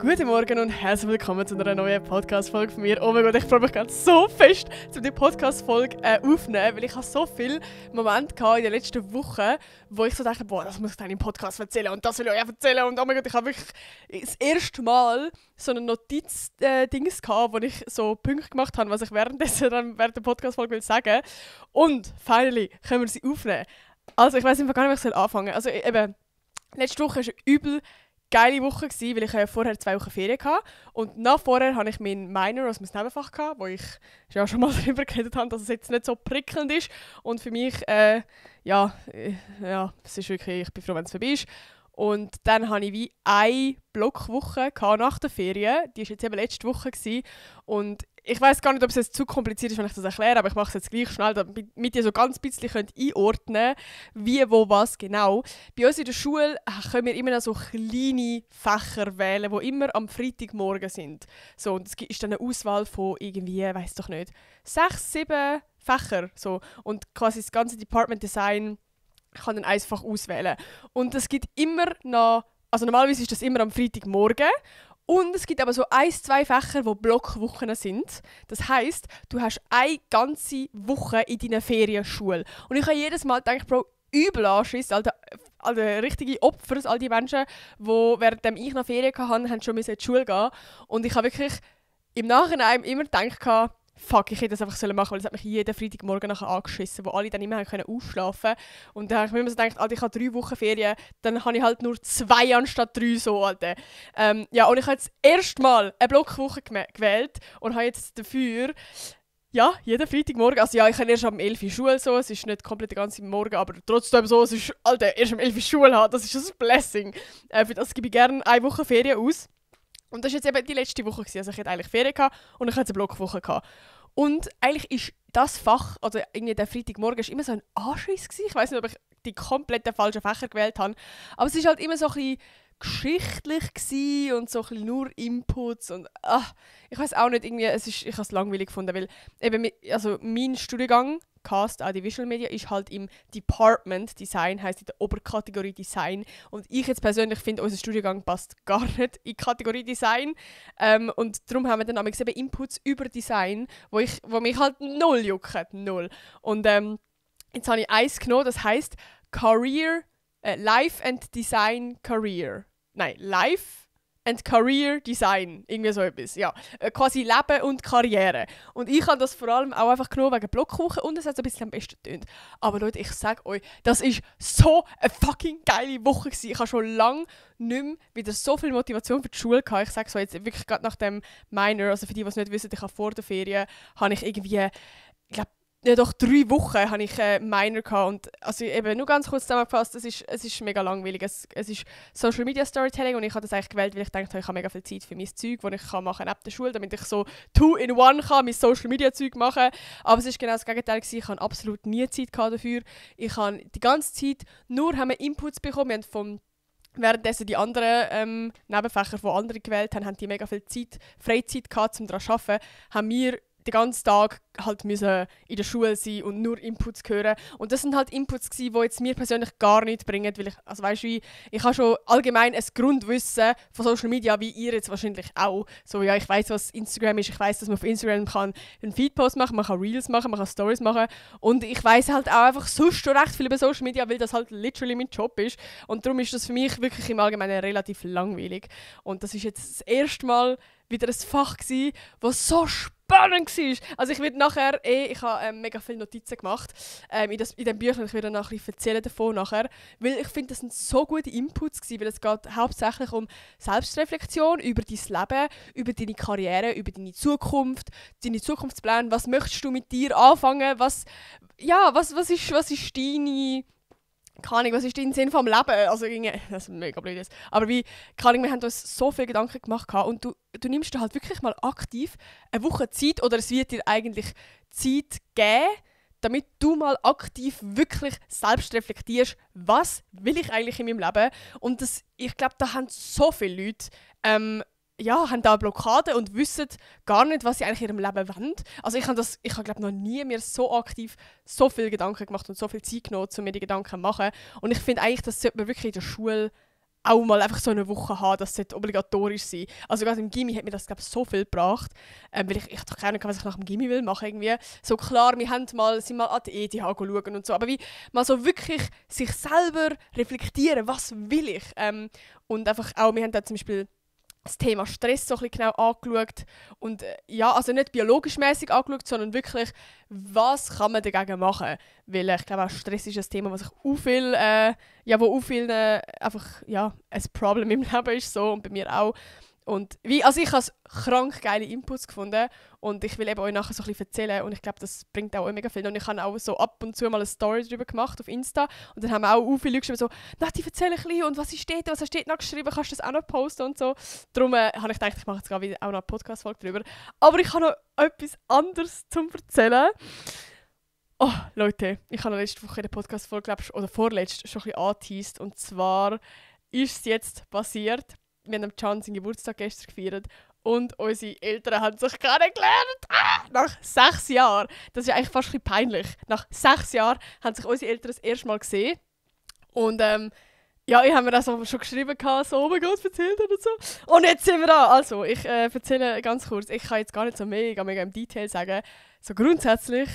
Guten Morgen und herzlich willkommen zu einer neuen Podcast-Folge von mir. Oh mein Gott, ich freue mich gerade so fest, um die Podcast-Folge aufzunehmen, weil ich habe so viele Momente in den letzten Wochen, wo ich so dachte, boah, das muss ich dann im Podcast erzählen und das will ich euch erzählen. Und oh mein Gott, ich habe wirklich das erste Mal so eine Notiz-Dings gehabt, wo ich so Punkte gemacht habe, was ich während der Podcast-Folge will sagen. Und finally können wir sie aufnehmen. Also ich weiß einfach gar nicht, wie ich anfangen soll. Also eben, letzte Woche war eine übel geile Woche, weil ich vorher 2 Wochen Ferien hatte. Und vorher hatte ich meinen Minor als mein Nebenfach, wo ich ja schon mal darüber geredet habe, dass es jetzt nicht so prickelnd ist. Und für mich, es ist wirklich, ich bin froh, wenn es vorbei ist. Und dann hatte ich wie eine Blockwoche nach der Ferien. Die war jetzt eben letzte Woche. Und ich weiß gar nicht, ob es jetzt zu kompliziert ist, wenn ich das erkläre, aber ich mache es jetzt gleich schnell, damit ihr so ganz ein bisschen einordnen könnt, wie, wo, was genau. Bei uns in der Schule können wir immer noch so kleine Fächer wählen, die immer am Freitagmorgen sind. So, und es ist dann eine Auswahl von irgendwie, weiss doch nicht, 6, 7 Fächer. So. Und quasi das ganze Department Design kann dann einfach auswählen. Und es gibt immer noch, also normalerweise ist das immer am Freitagmorgen. Und es gibt aber so 1, 2 Fächer, die Blockwochen sind. Das heisst, du hast eine ganze Woche in deiner Ferienschule. Und ich habe jedes Mal gedacht, Bro, übel anschissen. Alle richtige Opfer, all die Menschen, die während ich noch Ferien hatte, haben schon in die Schule gehen. Und ich habe wirklich im Nachhinein immer gedacht, fuck, ich hätte das einfach machen sollen, weil es hat mich jeden Freitagmorgen nachher angeschissen, wo alle dann immer ausschlafen konnten. Und dann habe ich mir immer so gedacht, Alter, ich habe 3 Wochen Ferien, dann habe ich halt nur 2 anstatt 3 so, Alter. Und ich habe jetzt erstmal eine Blockwoche gewählt und habe jetzt dafür, ja, jeden Freitagmorgen, also ja, ich habe erst am 11 Uhr Schule, so, es ist nicht komplett den ganzen Morgen, aber trotzdem so, es ist, Alter, erst am 11 Uhr Schule haben, das ist ein Blessing. Für das gebe ich gerne 1 Woche Ferien aus. Und das war jetzt eben die letzte Woche. Also ich hatte eigentlich Ferien und ich hatte eine Blockwoche. Und eigentlich ist das Fach, also irgendwie der Freitagmorgen, ist immer so ein Anschiss gewesen. Ich weiss nicht, ob ich die kompletten falschen Fächer gewählt habe. Aber es war halt immer so ein bisschen geschichtlich gewesen und so ein bisschen nur Inputs. Und ich weiss auch nicht, irgendwie, ich habe es langweilig gefunden, weil eben, also mein Studiengang, Cast, auch die Visual Media, ist halt im Department Design, heisst in der Oberkategorie Design. Und ich jetzt persönlich finde, unser Studiengang passt gar nicht in die Kategorie Design. Und darum haben wir dann eben Inputs über Design, wo mich halt null jucken. Null. Und jetzt habe ich eins genommen, das heisst Career, Life and Design Career. Nein, Life and Career Design, irgendwie so etwas, ja. Quasi Leben und Karriere. Und ich habe das vor allem auch einfach genommen wegen Blockwoche und es hat so ein bisschen am besten getönt. Aber Leute, ich sage euch, das ist so eine fucking geile Woche gewesen. Ich habe schon lange nicht mehr wieder so viel Motivation für die Schule gehabt. Ich sage so jetzt wirklich gerade nach dem Minor, also für die, die es nicht wissen, ich habe vor der Ferien, habe ich irgendwie, ich glaube, ja, doch 3 Wochen hatte ich Minor gehabt. Und also eben nur ganz kurz zusammengefasst, es ist mega langweilig. Es ist Social Media Storytelling und ich habe das eigentlich gewählt, weil ich dachte, ich habe mega viel Zeit für mein Zeug, das ich machen kann neben der Schule, damit ich so 2 in 1 kann, mein Social Media Zeug machen. Aber es ist genau das Gegenteil gewesen. Ich hatte absolut nie Zeit dafür. Ich habe die ganze Zeit nur Inputs bekommen. Wir haben währenddessen die anderen Nebenfächer, die andere gewählt haben, die mega viel Freizeit gehabt, um daran zu arbeiten, haben wir den ganzen Tag halt müssen in der Schule sein und nur Inputs hören. Und das sind halt Inputs gewesen, die jetzt mir persönlich gar nichts bringen, weil ich habe schon allgemein ein Grundwissen von Social Media, wie ihr jetzt wahrscheinlich auch. So, ja, ich weiss, was Instagram ist, ich weiss, dass man auf Instagram kann einen Feedpost machen, man kann Reels machen, man kann Stories machen und ich weiss halt auch einfach sonst schon recht viel über Social Media, weil das halt literally mein Job ist und darum ist das für mich wirklich im Allgemeinen relativ langweilig. Und das ist jetzt das erste Mal wieder ein Fach gsi, das so spannend war. Also ich werde nachher, ich habe mega viele Notizen gemacht in dem Büchlein, ich werde noch ein bisschen erzählen davon nachher, weil ich finde, das sind so gute Inputs gewesen, weil es geht hauptsächlich um Selbstreflexion über dein Leben, über deine Karriere, über deine Zukunft, deine Zukunftspläne, was möchtest du mit dir anfangen, was ist deine... Keine Ahnung, was ist dein Sinn vom Leben? Also, das ist mega blöd. Aber wir haben uns so viele Gedanken gemacht und du nimmst dir halt wirklich mal aktiv eine Woche Zeit oder es wird dir eigentlich Zeit geben, damit du mal aktiv wirklich selbst reflektierst, was will ich eigentlich in meinem Leben? Und ich glaube, da haben so viele Leute haben da Blockaden und wissen gar nicht, was sie eigentlich in ihrem Leben wollen. Also ich habe glaube noch nie mir so aktiv so viele Gedanken gemacht und so viel Zeit genommen, um mir die Gedanken zu machen. Und ich finde eigentlich, das sollte man wirklich in der Schule auch mal einfach so eine Woche haben, das sollte obligatorisch sein. Also gerade im Gymi hat mir das, glaube ich, so viel gebracht, weil ich doch keine Ahnung, was ich nach dem Gymi will machen irgendwie. So klar, wir sind mal an die ETH schauen und so, aber wie mal so wirklich sich selber reflektieren, was will ich? Und einfach auch, wir haben da zum Beispiel das Thema Stress so ein bisschen genau angeschaut und ja, also nicht biologisch-mäßig angeschaut, sondern wirklich, was kann man dagegen machen? Weil ich glaube auch Stress ist ein Thema, was sich auch viel, wo auch vielen einfach ja, ein Problem im Leben ist so und bei mir auch. Und also ich habe krank geile Inputs gefunden und ich will eben euch nachher so ein bisschen erzählen und ich glaube, das bringt auch mega viel. Und ich habe auch so ab und zu mal eine Story darüber gemacht auf Insta und dann haben auch viele Leute geschrieben so, Nati, erzähl ein bisschen und was ist dort, was hast du dort noch geschrieben, kannst du das auch noch posten und so. Darum habe ich gedacht, ich mache jetzt gerade auch noch eine Podcast-Folge darüber. Aber ich habe noch etwas anderes zum Erzählen. Oh, Leute, ich habe letzte Woche in der Podcast-Folge, oder vorletzte, schon ein bisschen angeteased und zwar ist es jetzt passiert. Wir haben Can seinen Geburtstag gestern gefeiert und unsere Eltern haben sich kennengelernt. Nach 6 Jahren. Das ist eigentlich fast ein bisschen peinlich. Nach 6 Jahren haben sich unsere Eltern das erste Mal gesehen. Und ja, ich habe mir das auch schon geschrieben, so, oh mein Gott, erzähl dir und so. Und jetzt sind wir da. Also, ich erzähle ganz kurz. Ich kann jetzt gar nicht so mega im Detail sagen. So grundsätzlich,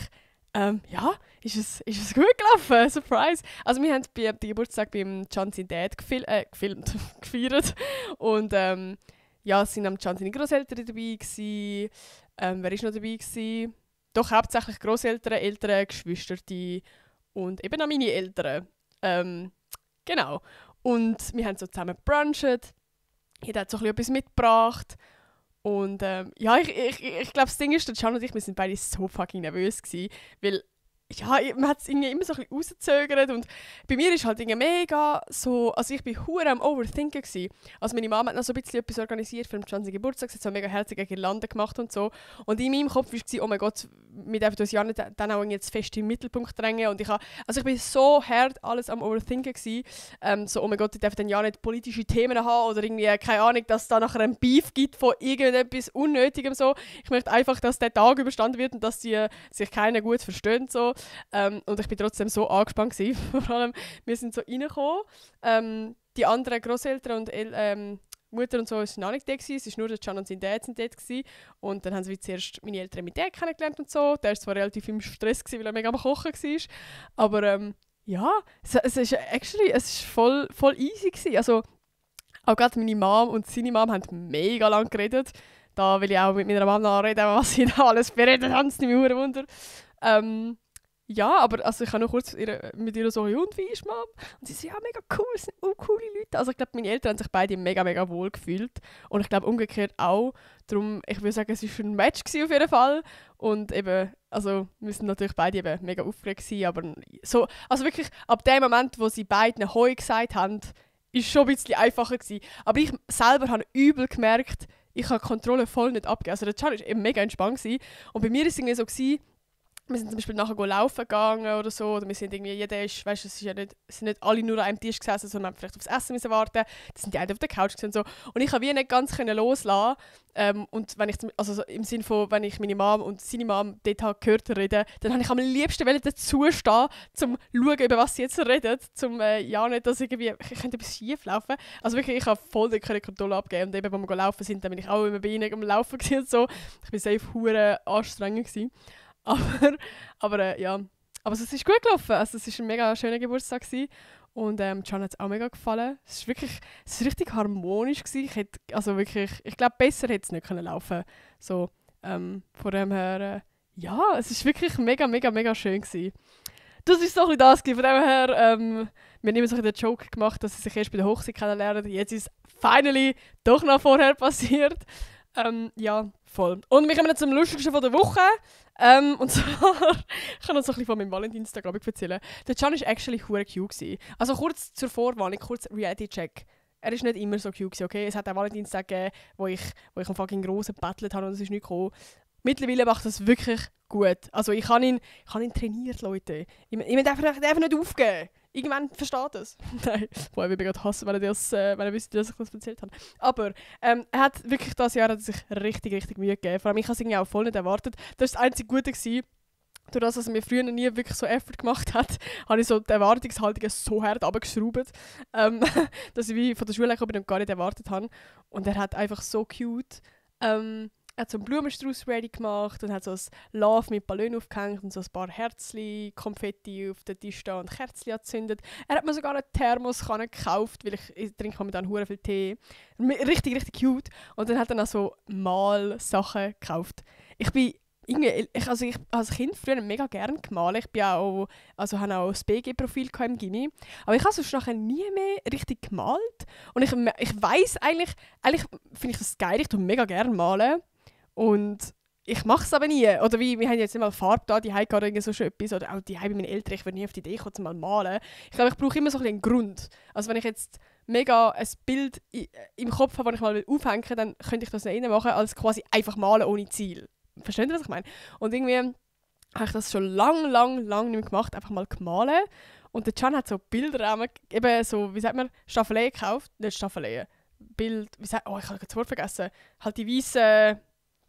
ja, ist es gut gelaufen. Surprise. Also wir haben den Geburtstag beim Can sein Dad gefilmt, gefeiert. Und ja, es waren am Can seine Grosseltern dabei gewesen. Wer war noch dabei gewesen? Doch hauptsächlich Grosseltern, Eltern, Geschwister und eben auch meine Eltern. Genau. Und wir haben so zusammen gebruncht. Jeder hat so etwas mitgebracht. Und ja, ich glaube, das Ding ist, der Can und ich, wir sind beide so fucking nervös gewesen, weil ja, man hat es irgendwie immer so ein bisschen rausgezögert und bei mir ist halt irgendwie mega so, also ich bin hure am Overthinken gewesen. Also meine Mama hat noch so ein bisschen etwas organisiert für den Can Geburtstag, sie hat so mega herzige Girlanden gemacht und so. Und in meinem Kopf war es, oh mein Gott, wir dürfen uns ja nicht dann auch jetzt fest im Mittelpunkt drängen und ich bin so hart alles am Overthinken gewesen. So, oh mein Gott, ich darf dann ja nicht politische Themen haben oder irgendwie, keine Ahnung, dass es da nachher ein Beef gibt von irgendetwas Unnötigem so. Ich möchte einfach, dass der Tag überstanden wird und dass sie sich keiner gut verstehen so. Und ich bin trotzdem so angespannt gewesen. Vor allem, wir sind so reingekommen. Die anderen Grosseltern und Mutter und so waren noch nicht da gewesen. Es war nur der Can und sein Dad sind dort gewesen. Und dann haben sie zuerst meine Eltern mit Dad kennengelernt und so. Der war zwar relativ im Stress gewesen, weil er mega am Kochen war. Aber ja, es ist voll easy gewesen. Also auch gerade meine Mom und seine Mom haben mega lang geredet. Da will ich auch mit meiner Mom nachreden, was sie da alles beredet haben. Das nimmt mich sehr Wunder. Ja, aber also ich habe noch kurz mit ihr so, und wie ist Mom? Und sie so, ja, mega cool, es sind auch coole Leute. Also ich glaube, meine Eltern haben sich beide mega wohl gefühlt. Und ich glaube umgekehrt auch. Darum, ich würde sagen, es war ein Match auf jeden Fall. Und eben, also wir sind natürlich beide eben mega aufgeregt gewesen, aber so, also wirklich, ab dem Moment, wo sie beiden Hoi gesagt haben, ist schon ein bisschen einfacher gewesen. Aber ich selber habe übel gemerkt, ich habe die Kontrolle voll nicht abgegeben. Also der Can war eben mega entspannt gewesen. Und bei mir war es irgendwie so gewesen, wir sind zum Beispiel nachher laufen gegangen oder so, oder wir sind irgendwie, jeder ist, weißt du, es sind nicht alle nur an einem Tisch gesessen, sondern haben vielleicht aufs Essen müssen warten, da sind die einen auf der Couch und so. Und ich konnte wie nicht ganz loslassen. Und wenn ich, also so im Sinne von, wenn ich meine Mom und seine Mom dort halt gehört reden, dann habe ich am liebsten dazustehen, zum schauen, über was sie jetzt reden, zum ja nicht, dass irgendwie, ich könnte etwas schief laufen. Also wirklich, ich habe voll die Kontrolle abgegeben und eben, wenn wir laufen sind, dann bin ich auch immer bei ihnen am Laufen gewesen und so. Ich war safe hure anstrengend gewesen. Aber ja, aber es ist gut gelaufen. Also es war ein mega schöner Geburtstag gewesen. Und Can hat es auch mega gefallen. Es ist richtig harmonisch gewesen. Ich glaube, besser hätte es nicht können laufen. So, von dem her, ja, es ist wirklich mega schön gewesen. Das ist so ein bisschen das gewesen. Von dem her, wir haben immer so den Joke gemacht, dass sie sich erst bei der Hochzeit kennenlernen. Jetzt ist es finally doch noch vorher passiert. Ja, voll. Und wir kommen jetzt zum Lustigsten von der Woche. Und zwar, ich kann noch so ein bisschen von meinem Valentinstag erzählen. Der Can war actually hure cute gewesen. Also kurz zur Vorwarnung, kurz Reality-Check. Er war nicht immer so cute gewesen, okay? Es hat einen Valentinstag gegeben, wo ich einen fucking grossen gebettelt habe und es ist nicht gekommen. Mittlerweile macht das wirklich gut. Also ich habe ihn trainiert, Leute. Ich darf nicht aufgeben. Irgendwann versteht es. Nein, boah, ich würde mich gerade hassen, wenn er wüsste, dass ich das erzählt habe. Aber er hat wirklich dieses Jahr sich richtig Mühe gegeben. Vor allem, ich habe es irgendwie auch voll nicht erwartet. Das war das einzige Gute gewesen. Durch das, dass mir früher nie wirklich so Effort gemacht hat, habe ich so die Erwartungshaltungen so hart runtergeschraubt, dass ich wie von der Schule gekommen bin und gar nicht erwartet habe. Und er hat einfach so cute er hat so einen Blumenstrauß ready gemacht und hat so ein Love mit Ballon aufgehängt und so ein paar Herzli, Konfetti auf den Tisch da und Kerzli angezündet. Er hat mir sogar eine Thermoskanne gekauft, weil ich trinke momentan hure viel Tee. Richtig, richtig cute. Und dann hat er noch so Malsachen gekauft. Ich bin ich als Kind früher mega gerne gemalt. Ich bin auch, also habe auch das BG-Profil im Gymi. Aber ich habe sonst nachher nie mehr richtig gemalt. Und ich weiss eigentlich finde ich das geil, ich tue mega gerne malen. Und ich mache es aber nie. Oder wie, wir haben jetzt nicht mal Farbe da, die haben gerade so schon etwas. Oder auch die haben bei meinen Eltern, ich würde nie auf die Idee kommen, mal malen. Ich glaube, ich brauche immer so einen Grund. Also wenn ich jetzt mega ein Bild im Kopf habe, das ich mal aufhängen will, dann könnte ich das nicht machen, als quasi einfach malen ohne Ziel. Versteht ihr, was ich meine? Und irgendwie habe ich das schon lang nicht mehr gemacht, einfach mal gemalt. Und der Can hat so Bilderrahmen, eben so, wie sagt man, Staffelei gekauft. Nicht Staffelei, Bild, wie sagt, oh, ich habe das Wort vergessen. Halt die weißen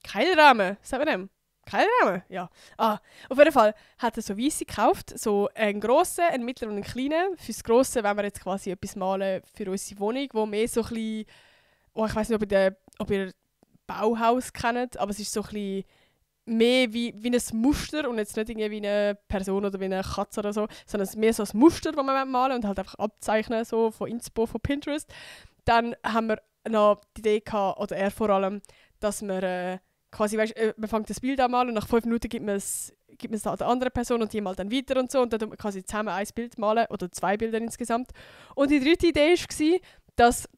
Keilrahmen, sagt man dem? Keilrahmen? Ja. Auf jeden Fall hat er so weisse gekauft, so einen grossen, einen mittleren und einen kleinen. Für das Grosse wollen wir jetzt quasi etwas malen für unsere Wohnung, wo mehr so ein bisschen, oh, ich weiss nicht, ob ihr Bauhaus kennt, aber es ist so ein bisschen mehr wie ein Muster und jetzt nicht irgendwie wie eine Person oder wie eine Katze oder so, sondern es ist mehr so ein Muster, das man malen und halt einfach abzeichnen, so von Inspo, von Pinterest. Dann haben wir noch die Idee gehabt, oder er vor allem, dass wir quasi, weißt, man fängt das Bild an malen und nach 5 Minuten gibt man es der anderen Person und die malt dann weiter und so und dann tut man quasi zusammen ein Bild malen oder 2 Bilder insgesamt. Und die dritte Idee war, dass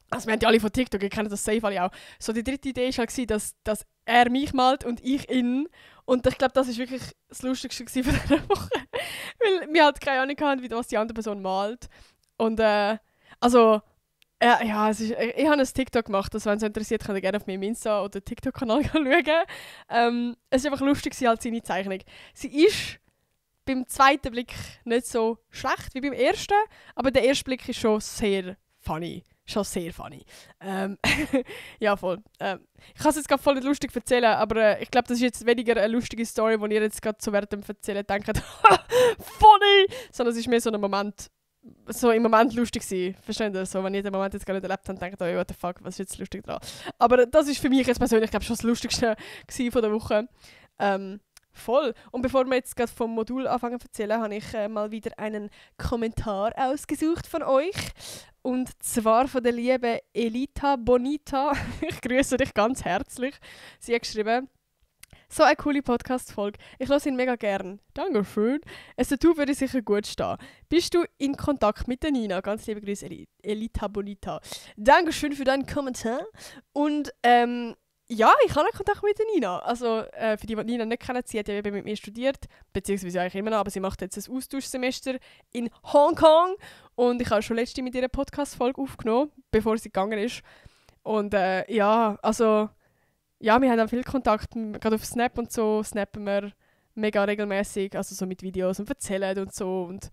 also wir haben ja alle von TikTok, ihr kennt das safe alle auch. So die dritte Idee war halt, dass er mich malt und ich ihn. Und ich glaube, das war wirklich das Lustigste von dieser Woche. Weil wir halt keine Ahnung hatten, was die andere Person malt. Und also, ja, ich habe ein TikTok gemacht, also wenn es euch interessiert, könnt ihr gerne auf meinem Insta- oder TikTok-Kanal schauen. Es war einfach lustig, halt seine Zeichnung. Sie ist beim zweiten Blick nicht so schlecht wie beim ersten, aber der erste Blick ist schon sehr funny. Schon sehr funny. Ja, voll. Ich kann es jetzt gerade voll nicht lustig erzählen, aber ich glaube, das ist jetzt weniger eine lustige Story, wo ihr jetzt gerade so während dem Erzählen denkt, funny! Sondern es ist mehr so ein Moment, so im Moment lustig sein. Versteht ihr? So, wenn ihr den Moment jetzt gar nicht erlebt habt, denkt ihr, oh, what the fuck, was ist jetzt lustig dran? Aber das ist für mich jetzt persönlich, glaube ich, schon das Lustigste von der Woche. Voll. Und bevor wir jetzt gerade vom Modul anfangen zu erzählen, habe ich mal wieder einen Kommentar ausgesucht von euch. Und zwar von der lieben Elita Bonita. Ich grüße dich ganz herzlich. Sie hat geschrieben, so eine coole Podcast-Folge. Ich höre ihn mega gern. Dankeschön. Es Tattoo würde sicher gut stehen. Bist du in Kontakt mit der Nina? Ganz liebe Grüße, Elita Bonita. Dankeschön für deinen Kommentar. Und ja, ich habe Kontakt mit der Nina. Also für die Nina nicht kennen, sie hat ja eben mit mir studiert, beziehungsweise eigentlich immer noch, aber sie macht jetzt ein Austauschsemester in Hongkong. Und ich habe schon letzte mit ihr eine Podcast-Folge aufgenommen, bevor sie gegangen ist. Und ja, also ja, wir haben auch viel Kontakt, gerade auf Snap und so snappen wir mega regelmäßig, also so mit Videos und erzählen und so. Und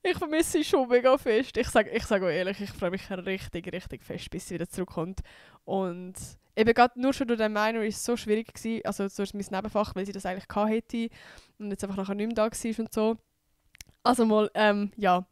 ich vermisse sie schon mega fest. Ich sag euch ehrlich, ich freue mich richtig, richtig fest, bis sie wieder zurückkommt. Und eben gerade nur schon durch den Minor war es so schwierig gewesen, also so ist mein Nebenfach, weil sie das eigentlich gehabt hätte und jetzt einfach nachher nicht mehr da war und so. Also mal, ja.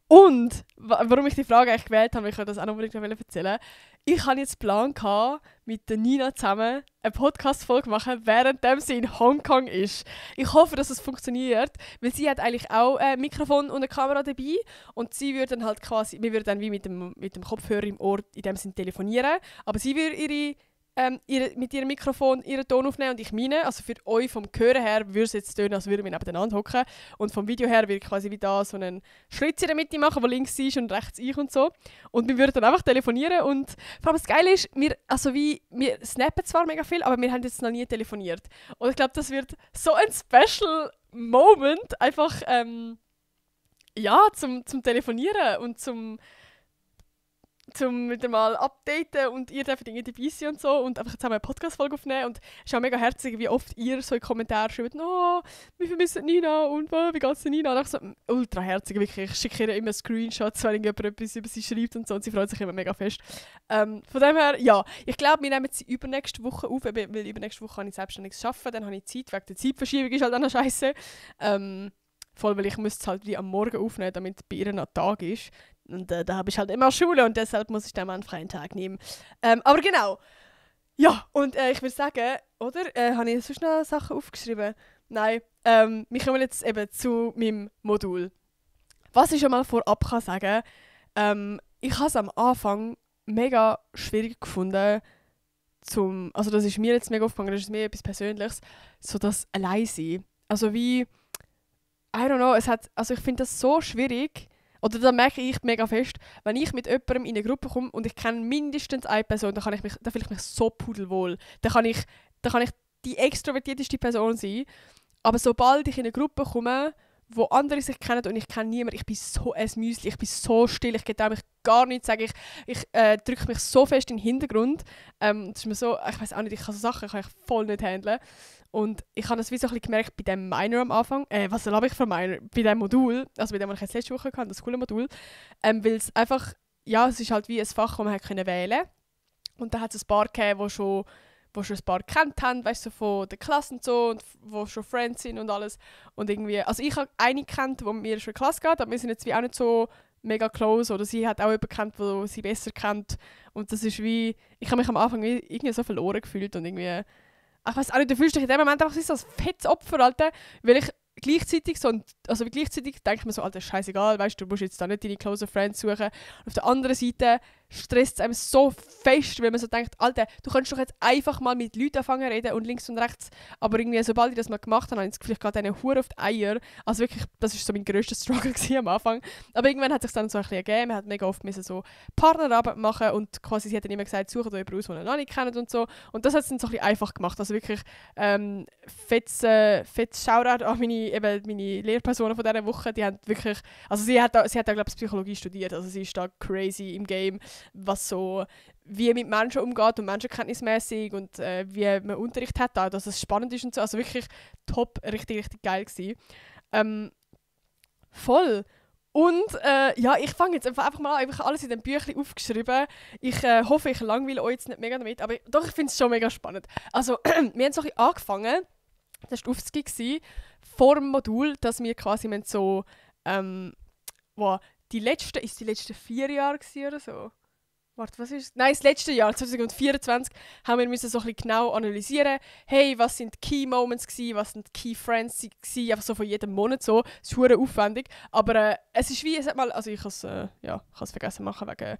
Und, warum ich die Frage eigentlich gewählt habe, ich wollte das auch noch unbedingt erzählen. Ich hatte jetzt den Plan gehabt, mit der Nina zusammen eine Podcast-Folge zu machen, während sie in Hongkong ist. Ich hoffe, dass es funktioniert, weil sie hat eigentlich auch ein Mikrofon und eine Kamera dabei und sie würde dann halt quasi, wir würden dann wie mit dem Kopfhörer im Ohr in dem Sinn telefonieren, aber sie würde mit ihrem Mikrofon ihren Ton aufnehmen und ich meine. Also für euch vom Hören her würde es jetzt tönen, als würden wir nebeneinander hocken. Und vom Video her würde ich quasi wie da so einen Schlitz in der Mitte machen, wo links sie ist und rechts ich und so. Und wir würden dann einfach telefonieren und vor allem das Geile ist, wir snappen zwar mega viel, aber wir haben jetzt noch nie telefoniert. Und ich glaube, das wird so ein Special Moment, einfach ja, zum Telefonieren und zum zum wieder mal updaten und ihr dürft Dinge dabei sein und so und einfach zusammen eine Podcast-Folge aufnehmen und es ist auch mega herzig, wie oft ihr so in den Kommentaren schreibt, «Oh, wir vermissen Nina und wie geht's der Nina?» Und ich so, ultra herzig, wirklich. Ich schicke ihr immer Screenshots, wenn jemand etwas über sie schreibt und so und sie freut sich immer mega fest. Von dem her, ja, ich glaube, wir nehmen sie übernächste Woche auf, weil übernächste Woche kann ich selbstständig arbeiten, dann habe ich Zeit, wegen der Zeitverschiebung ist halt auch noch scheisse. Voll, weil ich müsste es halt wie am Morgen aufnehmen, damit bei ihr noch Tag ist. Und da habe ich halt immer Schule und deshalb muss ich dann mal einen freien Tag nehmen. Aber genau. Ja, und ich würde sagen, oder? Habe ich sonst noch Sachen aufgeschrieben? Nein. Wir kommen jetzt eben zu meinem Modul. Was ich schon mal vorab kann sagen, ich habe es am Anfang mega schwierig gefunden, also das ist mir jetzt mega aufgefangen, das ist mir etwas Persönliches, so das Alleinsein. Also wie, I don't know, also ich finde das so schwierig, oder da merke ich mega fest, wenn ich mit jemandem in eine Gruppe komme und ich kenne mindestens eine Person, dann fühle ich mich so pudelwohl. Dann kann ich die extrovertierteste Person sein, aber sobald ich in eine Gruppe komme, wo andere sich kennen und ich kenne niemanden, ich bin so ein Müsli, ich bin so still, ich gehe mich gar nichts sagen, ich drücke mich so fest in den Hintergrund. Das ist mir so, ich weiß auch nicht, ich kann so Sachen kann ich voll nicht handeln. Und ich habe das wie so ein bisschen gemerkt bei dem Minor am Anfang, was habe ich für Minor? Bei dem Modul, also bei dem, was ich jetzt letzte Woche hatte, das coole Modul, weil es einfach, ja, es ist halt wie ein Fach, das man wählen konnte. Und da hat es ein paar gegeben, die schon ein paar kennt haben, weißt du, so von der Klasse und so, und wo schon Friends sind und alles. Und irgendwie, also ich habe eine kennt, die mit mir schon in die Klasse geht, aber wir sind jetzt wie auch nicht so mega close, oder sie hat auch jemanden kennt, der sie besser kennt. Und das ist wie, ich habe mich am Anfang wie irgendwie so verloren gefühlt und irgendwie, ich weiß auch nicht, du fühlst dich in dem Moment einfach so als fettes Opfer, Alter, weil ich gleichzeitig denke ich mir so, Alter, scheißegal, weißt du musst jetzt da nicht deine close Friends suchen. Und auf der anderen Seite stresst es einem so fest, weil man so denkt, Alter, du könntest doch jetzt einfach mal mit Leuten anfangen reden und links und rechts, aber irgendwie, sobald ich das mal gemacht habe, habe ich das Gefühl, ich gehe denen Hure auf die Eier. Also wirklich, das war so mein grösster Struggle am Anfang. Aber irgendwann hat es sich dann so ein bisschen ergeben, man hat mega oft so Partnerarbeit machen und quasi, sie hat dann immer gesagt, suche da jemanden aus, den ihr noch nicht kennt und so. Und das hat es dann so ein bisschen einfach gemacht. Also wirklich fettes Shoutout an meine Lehrpersonen von dieser Woche, die haben wirklich, also sie hat auch, glaube ich, Psychologie studiert, also sie ist da crazy im Game, was so, wie mit Menschen umgeht und menschenkenntnismäßig und wie man Unterricht hat, auch, dass es spannend ist und so, also wirklich top, richtig, richtig geil gewesen. Voll. Und ja, ich fange jetzt einfach mal an, ich habe alles in dem Büchlein aufgeschrieben. Ich hoffe, ich langweile euch jetzt nicht mega damit, aber doch, ich finde es schon mega spannend. Also, wir haben so ein bisschen angefangen, das war die vor dem Modul, dass wir quasi so, die letzten 4 Jahre oder so? Warte, was ist? Nein, das letzte Jahr, 2024, haben wir so ein bisschen genau analysieren. Hey, was sind die Key Moments gewesen, was sind die Key Friends gewesen, einfach so von jedem Monat so. Es ist verdammt aufwendig, aber es ist wie, also ich habe es vergessen machen, weil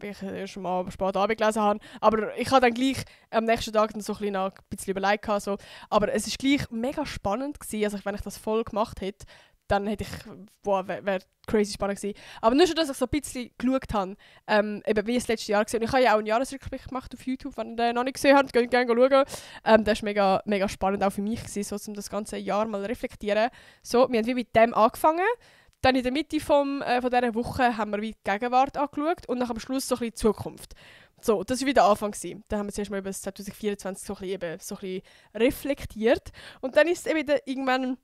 ich erst mal spät Abend gelesen habe. Aber ich habe dann gleich am nächsten Tag dann so ein bisschen überlegt. So. Aber es ist gleich mega spannend gewesen, also wenn ich das voll gemacht hätte, dann hätte ich, wäre crazy spannend gewesen. Aber nur schon, dass ich so ein bisschen geschaut habe, eben wie es letztes Jahr war. Und ich habe ja auch einen Jahresrückblick gemacht auf YouTube, wenn ihr den noch nicht gesehen habt, könnt gerne schauen. Das war mega, mega spannend auch für mich gewesen, so, um das ganze Jahr mal reflektieren. So, wir haben wie mit dem angefangen. Dann in der Mitte von dieser Woche haben wir wie die Gegenwart angeschaut und dann am Schluss so ein bisschen die Zukunft. So, das war wieder der Anfang gewesen. Dann haben wir zuerst mal über das 2024 so ein bisschen reflektiert. Und dann ist es eben irgendwann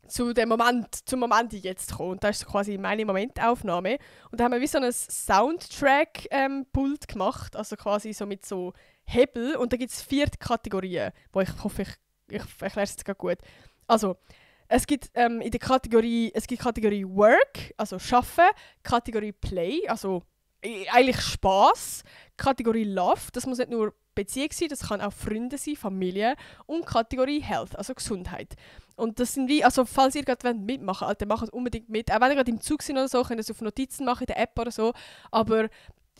zum Moment jetzt gekommen. Und das ist so quasi meine Momentaufnahme. Und da haben wir wie so ein Soundtrack-Pult gemacht, also quasi so mit so Hebel. Und da gibt es 4 Kategorien, wo ich hoffe, ich erkläre es jetzt gerade gut. Also, es gibt Kategorie Work, also Arbeiten, Kategorie Play, also eigentlich Spass, Kategorie Love, das muss nicht nur Beziehung sein, das kann auch Freunde sein, Familie und Kategorie Health, also Gesundheit. Und das sind wie, also falls ihr gerade mitmachen wollt, Alter, macht unbedingt mit. Auch wenn ihr gerade im Zug seid oder so, könnt ihr es auf Notizen machen in der App oder so. Aber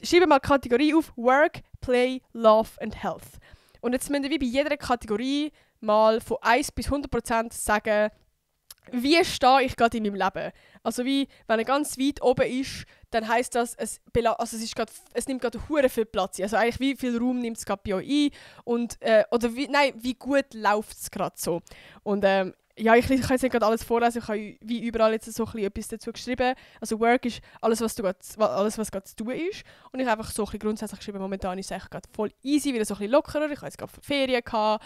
schreibt mal Kategorie auf: Work, Play, Love and Health. Und jetzt müsst ihr wie bei jeder Kategorie mal von 1 bis 100% sagen, wie stehe ich gerade in meinem Leben. Also wie, wenn er ganz weit oben ist, dann heisst das, es nimmt gerade hure viel Platz ein. Also eigentlich, wie viel Raum nimmt es gerade bei euch ein und, oder wie gut läuft es gerade so. Und ja, ich kann jetzt nicht gerade alles vorlesen, ich habe wie überall jetzt so etwas dazu geschrieben. Also Work ist alles, was gerade zu tun ist. Und ich habe einfach so ein bisschen grundsätzlich geschrieben, momentan ist es eigentlich gerade voll easy, wieder so ein bisschen lockerer. Ich habe jetzt gerade Ferien gehabt,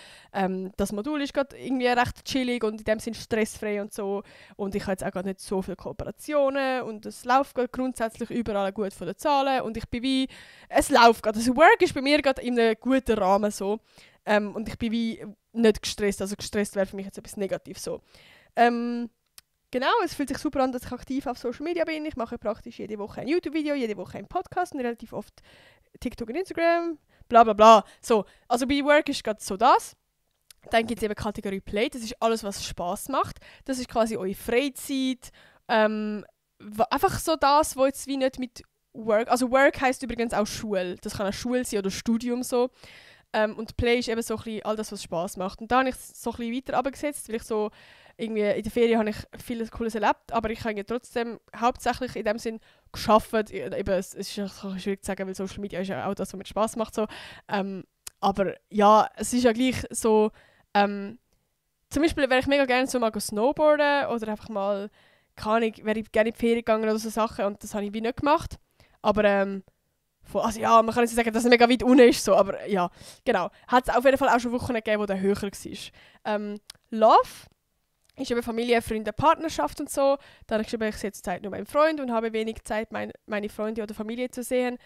das Modul ist gerade irgendwie recht chillig und in dem Sinne stressfrei und so. Und ich habe jetzt auch gerade nicht so viele Kooperationen und es läuft gerade grundsätzlich überall gut von den Zahlen und ich bin wie, es läuft gerade. Also Work ist bei mir gerade in einem guten Rahmen so. Und ich bin wie nicht gestresst, also gestresst wäre für mich jetzt etwas Negatives so. Genau, es fühlt sich super an, dass ich aktiv auf Social Media bin. Ich mache praktisch jede Woche ein YouTube-Video, jede Woche einen Podcast und relativ oft TikTok und Instagram, bla bla bla. So, also bei Work ist gerade so das. Dann gibt es eben Kategorie Play, das ist alles, was Spass macht. Das ist quasi eure Freizeit. Einfach so das, wo jetzt wie nicht mit Work, also Work heisst übrigens auch Schule. Das kann auch Schule sein oder Studium so. Und Play ist eben so ein bisschen all das, was Spass macht. Und da habe ich es so ein bisschen weiter runtergesetzt, weil ich so irgendwie in der Ferien habe ich vieles Cooles erlebt, aber ich habe trotzdem hauptsächlich in dem Sinn gearbeitet. Eben, es ist schwierig zu sagen, weil Social Media ist ja auch das, was mir Spass macht. So. Aber ja, es ist ja gleich so, zum Beispiel wäre ich mega gerne so mal snowboarden oder einfach mal, keine Ahnung, wäre ich gerne in die Ferien gegangen oder so Sachen und das habe ich wie nicht gemacht. Aber also ja, man kann nicht sagen, dass es mega weit unten ist, so, aber ja, genau. Hat es auf jeden Fall auch schon Wochen gegeben, wo der höher war. Love ist eben Familie, Freunde, Partnerschaft und so. Da habe ich geschrieben, ich sehe jetzt Zeit nur meinen Freund und habe wenig Zeit, meine Freunde oder Familie zu sehen.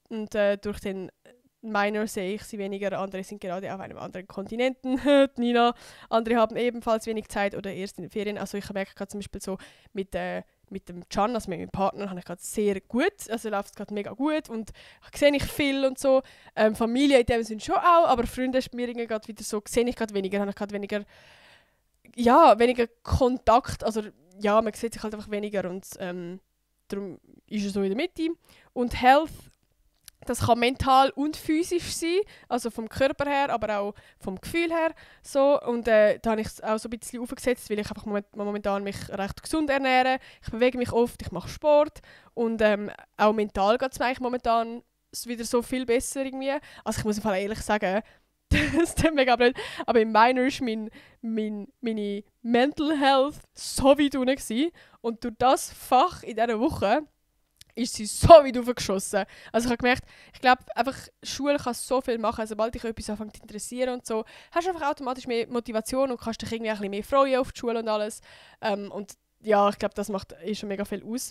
Und durch den Minor sehe ich sie weniger. Andere sind gerade auf einem anderen Kontinenten. Nina. Andere haben ebenfalls wenig Zeit oder erst in den Ferien. Also ich merke gerade zum Beispiel so mit dem Can, also mit meinem Partner, habe ich gerade sehr gut, also läuft es gerade mega gut und sehe ich viel und so. Familie in dem Sinne schon auch, aber Freunde ist mir gerade wieder so, sehe ich gerade weniger, habe ich gerade weniger, ja, weniger Kontakt, also ja, man sieht sich halt einfach weniger und darum ist er so in der Mitte. Und Health, das kann mental und physisch sein, also vom Körper her, aber auch vom Gefühl her. So. Und da habe ich es auch so ein bisschen aufgesetzt, weil ich einfach momentan mich recht gesund ernähre. Ich bewege mich oft, ich mache Sport und auch mental geht es mir eigentlich momentan wieder so viel besser irgendwie. Also ich muss einfach ehrlich sagen, das ist mega blöd, aber im Minor ist meine Mental Health so weit unten gewesen. Und durch das Fach in dieser Woche ist sie so weit aufgeschossen. Also ich habe gemerkt, ich glaube, einfach Schule kann so viel machen. Sobald dich etwas anfängt zu interessieren und so, hast du einfach automatisch mehr Motivation und kannst dich irgendwie ein bisschen mehr freuen auf die Schule und alles. Und ja, ich glaube, das macht schon mega viel aus.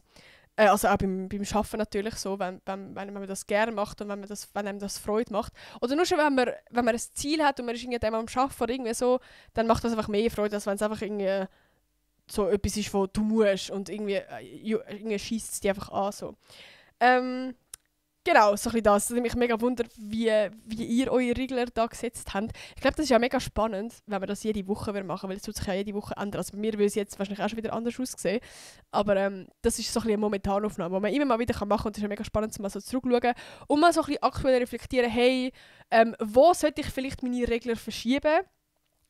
Also auch beim Arbeiten natürlich so, wenn man das gerne macht und wenn einem das Freude macht. Oder nur schon, wenn man ein Ziel hat und man ist irgendwie am Arbeiten oder irgendwie so, dann macht das einfach mehr Freude, als wenn es einfach irgendwie so etwas ist, wo du musst und irgendwie schießt es dich einfach an. So. Genau, so ein bisschen das. Es würde mich mega wundern, wie ihr eure Regler da gesetzt habt. Ich glaube, das ist ja mega spannend, wenn wir das jede Woche machen würden, weil es tut sich ja jede Woche ändern. Also bei mir würde es jetzt wahrscheinlich auch schon wieder anders aussehen. Aber das ist so ein bisschen eine Momentanaufnahme, die man immer mal wieder machen kann. Und es ist ja mega spannend, mal so zurückschauen und mal so ein bisschen aktuell reflektieren, hey, wo sollte ich vielleicht meine Regler verschieben?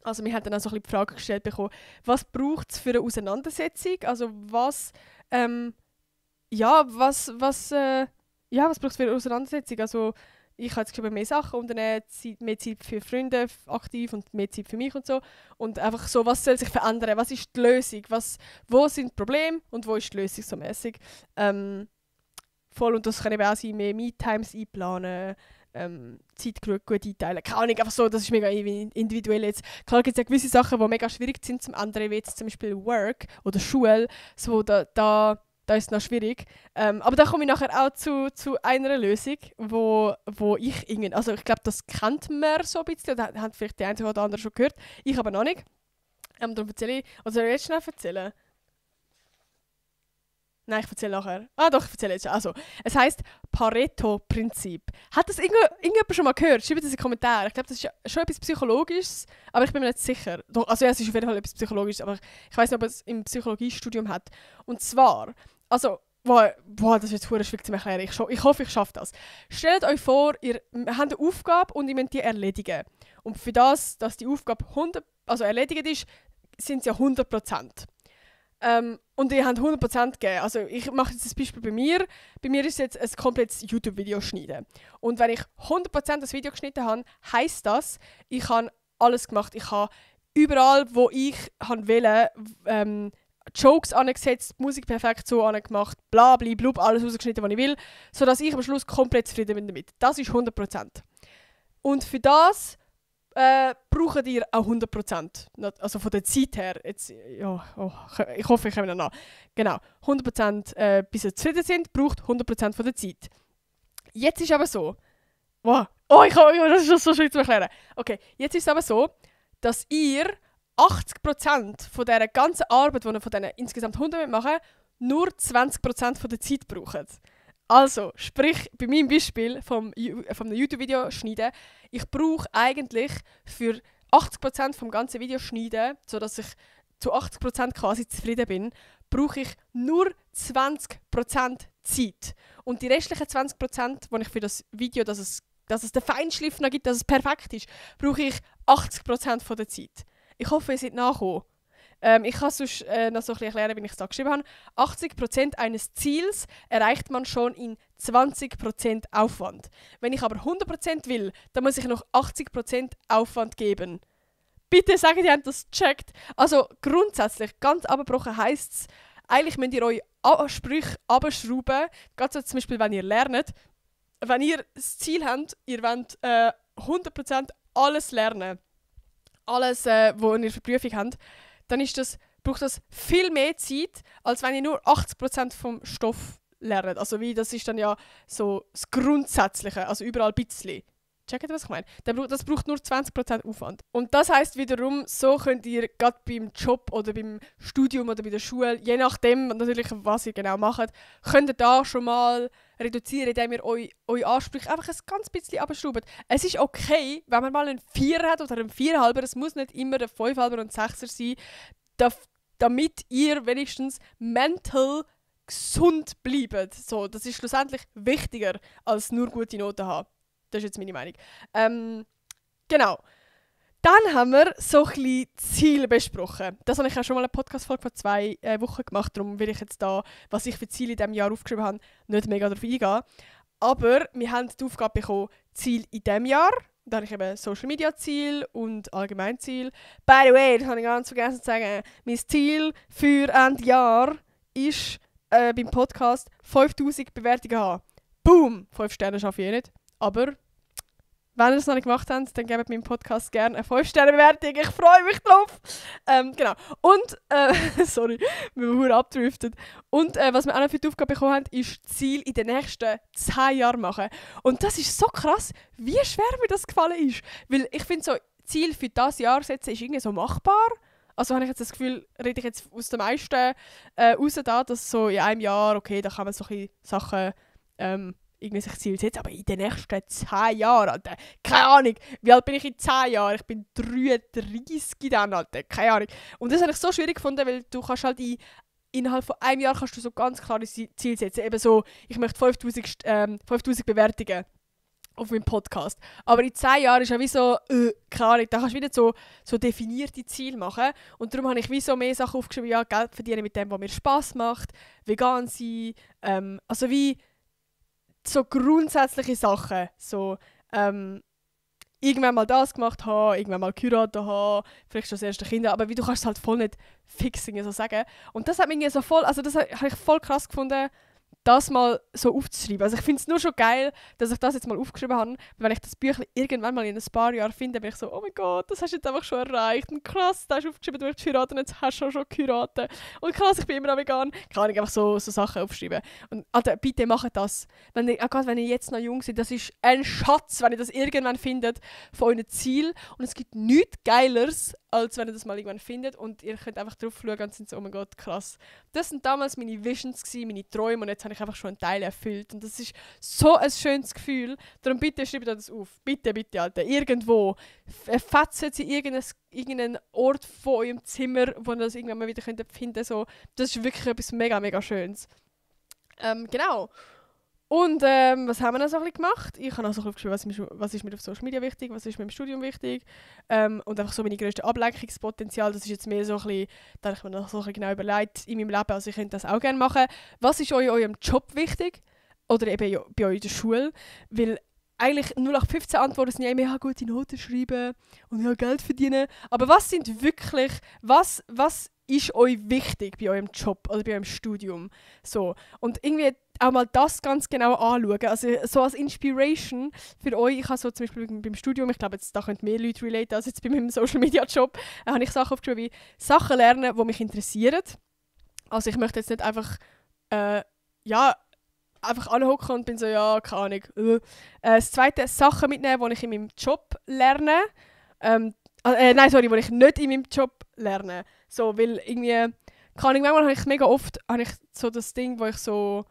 Also wir haben dann auch so ein bisschen die Frage gestellt bekommen, was braucht es für eine Auseinandersetzung? Also was braucht es für eine Auseinandersetzung? Also ich habe jetzt geschrieben, mehr Sachen unternehmen, mehr Zeit für Freunde aktiv und mehr Zeit für mich und so. Und einfach so, was soll sich verändern? Was ist die Lösung? Wo sind die Probleme und wo ist die Lösung so mäßig? Voll, und das kann eben auch sein, mehr Me-Times einplanen, Zeit gut einteilen. Keine Ahnung, einfach so, das ist mega individuell jetzt. Klar gibt es ja gewisse Sachen, die mega schwierig sind zum anderen, wie jetzt zum Beispiel Work oder Schule, so da ist es noch schwierig. Aber da komme ich nachher auch zu einer Lösung, wo ich irgendwie, also ich glaube, das kennt man so ein bisschen, oder haben vielleicht die eine oder andere schon gehört, ich aber noch nicht. Darum erzähle ich, oder soll ich jetzt schnell erzählen? Nein, ich erzähle nachher. Ah doch, ich erzähle jetzt schon. Also, es heisst Pareto-Prinzip. Hat das irgendjemand schon mal gehört? Schreibt das in die Kommentare. Ich glaube, das ist schon etwas Psychologisches, aber ich bin mir nicht sicher. Doch, also ja, es ist auf jeden Fall etwas Psychologisches, aber ich weiß nicht, ob es im Psychologiestudium hat. Und zwar, also, das ist jetzt verdammt schwierig zu erklären. Ich hoffe, ich schaffe das. Stellt euch vor, ihr habt eine Aufgabe und ihr müsst die erledigen. Und für das, dass die Aufgabe erledigt ist, sind es ja 100%. Und ihr habt 100% gegeben. Also ich mache jetzt das Beispiel bei mir. Bei mir ist es jetzt ein komplettes YouTube-Video schneiden. Und wenn ich 100% das Video geschnitten habe, heisst das, ich habe alles gemacht. Ich habe überall, wo ich wollte, Jokes angesetzt, die Musik perfekt so angemacht, bla bla blub, alles rausgeschnitten, was ich will, sodass ich am Schluss komplett zufrieden bin damit. Das ist 100%. Und für das braucht ihr auch 100%. Also von der Zeit her. Jetzt, ja, ich hoffe, ich komme noch nach. Genau, 100% bis ihr zufrieden sind, braucht 100% von der Zeit. Jetzt ist aber so, wow, das ist so schön zu erklären. Okay, jetzt ist es aber so, dass ihr 80% von dieser ganzen Arbeit, die ihr von diesen insgesamt 100 machen, nur 20% von der Zeit braucht. Also, sprich, bei meinem Beispiel vom YouTube-Video schneiden, ich brauche eigentlich für 80% vom ganzen Video schneiden, sodass ich zu 80% quasi zufrieden bin, brauche ich nur 20% Zeit. Und die restlichen 20%, die ich für das Video, dass es den Feinschliff noch gibt, dass es perfekt ist, brauche ich 80% von der Zeit. Ich hoffe, ihr seid nachgekommen. Ich kann sonst noch so ein bisschen erklären, wie ich es da geschrieben habe. 80% eines Ziels erreicht man schon in 20% Aufwand. Wenn ich aber 100% will, dann muss ich noch 80% Aufwand geben. Bitte sagt, ihr habt das gecheckt. Also grundsätzlich, ganz abgebrochen heisst es, eigentlich müsst ihr eure Ansprüche abschrauben. Gerade so zum Beispiel, wenn ihr lernt. Wenn ihr das Ziel habt, ihr wollt 100% alles lernen. Alles, was ihr für Prüfung habt, dann braucht das viel mehr Zeit, als wenn ihr nur 80% vom Stoff lernt. Also das ist dann ja so das Grundsätzliche, also überall ein bisschen. Checkt ihr, was ich meine? Das braucht nur 20% Aufwand. Und das heisst wiederum, so könnt ihr gerade beim Job oder beim Studium oder bei der Schule, je nachdem natürlich, was ihr genau macht, könnt ihr da schon mal reduzieren, indem ihr eure Ansprüche einfach ein ganz bisschen abschraubt. Es ist okay, wenn man mal einen 4 hat oder einen 4,5, es muss nicht immer ein 5,5 und ein 6er sein, damit ihr wenigstens mental gesund bleibt. So, das ist schlussendlich wichtiger, als nur gute Noten haben. Das ist jetzt meine Meinung. Genau. Dann haben wir so ein bisschen Ziele besprochen. Das habe ich auch schon mal eine Podcast-Folge vor 2 Wochen gemacht. Darum will ich jetzt da, was ich für Ziele in diesem Jahr aufgeschrieben habe, nicht mega darauf eingehen. Aber wir haben die Aufgabe bekommen, Ziel in diesem Jahr. Da habe ich eben Social-Media-Ziel und Allgemeinziel. By the way, das habe ich ganz vergessen zu sagen, mein Ziel für Ende Jahr ist beim Podcast 5000 Bewertungen haben. Boom! 5 Sterne schaffe ich nicht. Aber wenn ihr es noch nicht gemacht habt, dann gebt meinem Podcast gerne eine 5-Sterne-Bewertung. Ich freue mich drauf. Genau. Und, sorry, wir wurden abgedriftet. Und was wir auch noch für die Aufgabe bekommen haben, ist Ziel in den nächsten 10 Jahren machen. Und das ist so krass, wie schwer mir das gefallen ist. Weil ich finde, so Ziel für das Jahr setzen ist irgendwie so machbar. Also habe ich jetzt das Gefühl, rede ich jetzt aus dem meisten raus da, dass so in einem Jahr, okay, da kann man so ein bisschen Sachen irgendwie sich Ziel setzen, aber in den nächsten 10 Jahren, Alter, keine Ahnung, wie alt bin ich in 10 Jahren? Ich bin 33 dann, Alter, keine Ahnung. Und das habe ich so schwierig gefunden, weil du kannst halt innerhalb von einem Jahr kannst du so ganz klare Ziele setzen. Eben so, ich möchte 5000 Bewertungen auf meinem Podcast. Aber in 10 Jahren ist ja wie so, keine Ahnung, da kannst du wieder so definierte Ziele machen. Und darum habe ich wie so mehr Sachen aufgeschrieben, ja, Geld verdienen mit dem, was mir Spass macht, vegan sein, also wie so grundsätzliche Sachen, so irgendwann mal das gemacht haben, irgendwann mal geheiratet haben, vielleicht schon das erste Kind, aber wie du kannst es halt voll nicht fix so sagen. Und das hat mich so voll, also das habe ich voll krass gefunden, das mal so aufzuschreiben. Also ich finde es nur schon geil, dass ich das jetzt mal aufgeschrieben habe, weil wenn ich das Büchlein irgendwann mal in ein paar Jahren finde, bin ich so, oh mein Gott, das hast du jetzt einfach schon erreicht. Und krass, da hast du aufgeschrieben, du möchtest heiraten, und jetzt hast du schon geheiratet. Und krass, ich bin immer noch vegan. Kann ich einfach so Sachen aufschreiben. Und Alter, bitte macht das. Gerade wenn ihr jetzt noch jung seid, das ist ein Schatz, wenn ihr das irgendwann findet von euren Ziel. Und es gibt nichts Geileres, als wenn ihr das mal irgendwann findet und ihr könnt einfach drauf schauen und sind so, oh mein Gott, krass. Das sind damals meine Visions gewesen, meine Träume, und jetzt habe ich einfach schon einen Teil erfüllt. Und das ist so ein schönes Gefühl. Darum bitte schreibt euch das auf. Bitte, bitte, Alter. Irgendwo. Fetzt sie irgendeinen Ort von eurem Zimmer, wo ihr das irgendwann mal wieder finden könnt. So. Das ist wirklich etwas mega, mega Schönes. Genau. Und was haben wir noch so ein bisschen gemacht? Ich habe noch so ein bisschen geschrieben, was ist mir auf Social Media wichtig, was ist mir im Studium wichtig. Und einfach so meine grösste Ablenkungspotenzial. Das ist jetzt mehr so ein bisschen, da habe ich mir noch so ein bisschen genau überlegt in meinem Leben. Also ich könnte das auch gerne machen. Was ist euch in eurem Job wichtig? Oder eben bei euch in der Schule? Weil eigentlich 0815 Antworten sind ja immer, ja, gute Noten schreiben und ja, Geld verdienen. Aber was ist euch wichtig bei eurem Job oder bei eurem Studium? So. Und irgendwie auch mal das ganz genau anschauen. Also so als Inspiration für euch, ich habe so zum Beispiel beim Studium, ich glaube, jetzt, da können mehr Leute relaten als jetzt bei meinem Social-Media-Job, habe ich Sachen aufgeschrieben wie Sachen lernen, die mich interessieren. Also ich möchte jetzt nicht einfach, einfach anhocken und bin so, ja, keine Ahnung. Das zweite, Sachen mitnehmen, die ich in meinem Job lerne. Die ich nicht in meinem Job lerne. So, weil irgendwie, keine Ahnung, manchmal habe ich mega oft so das Ding, wo ich so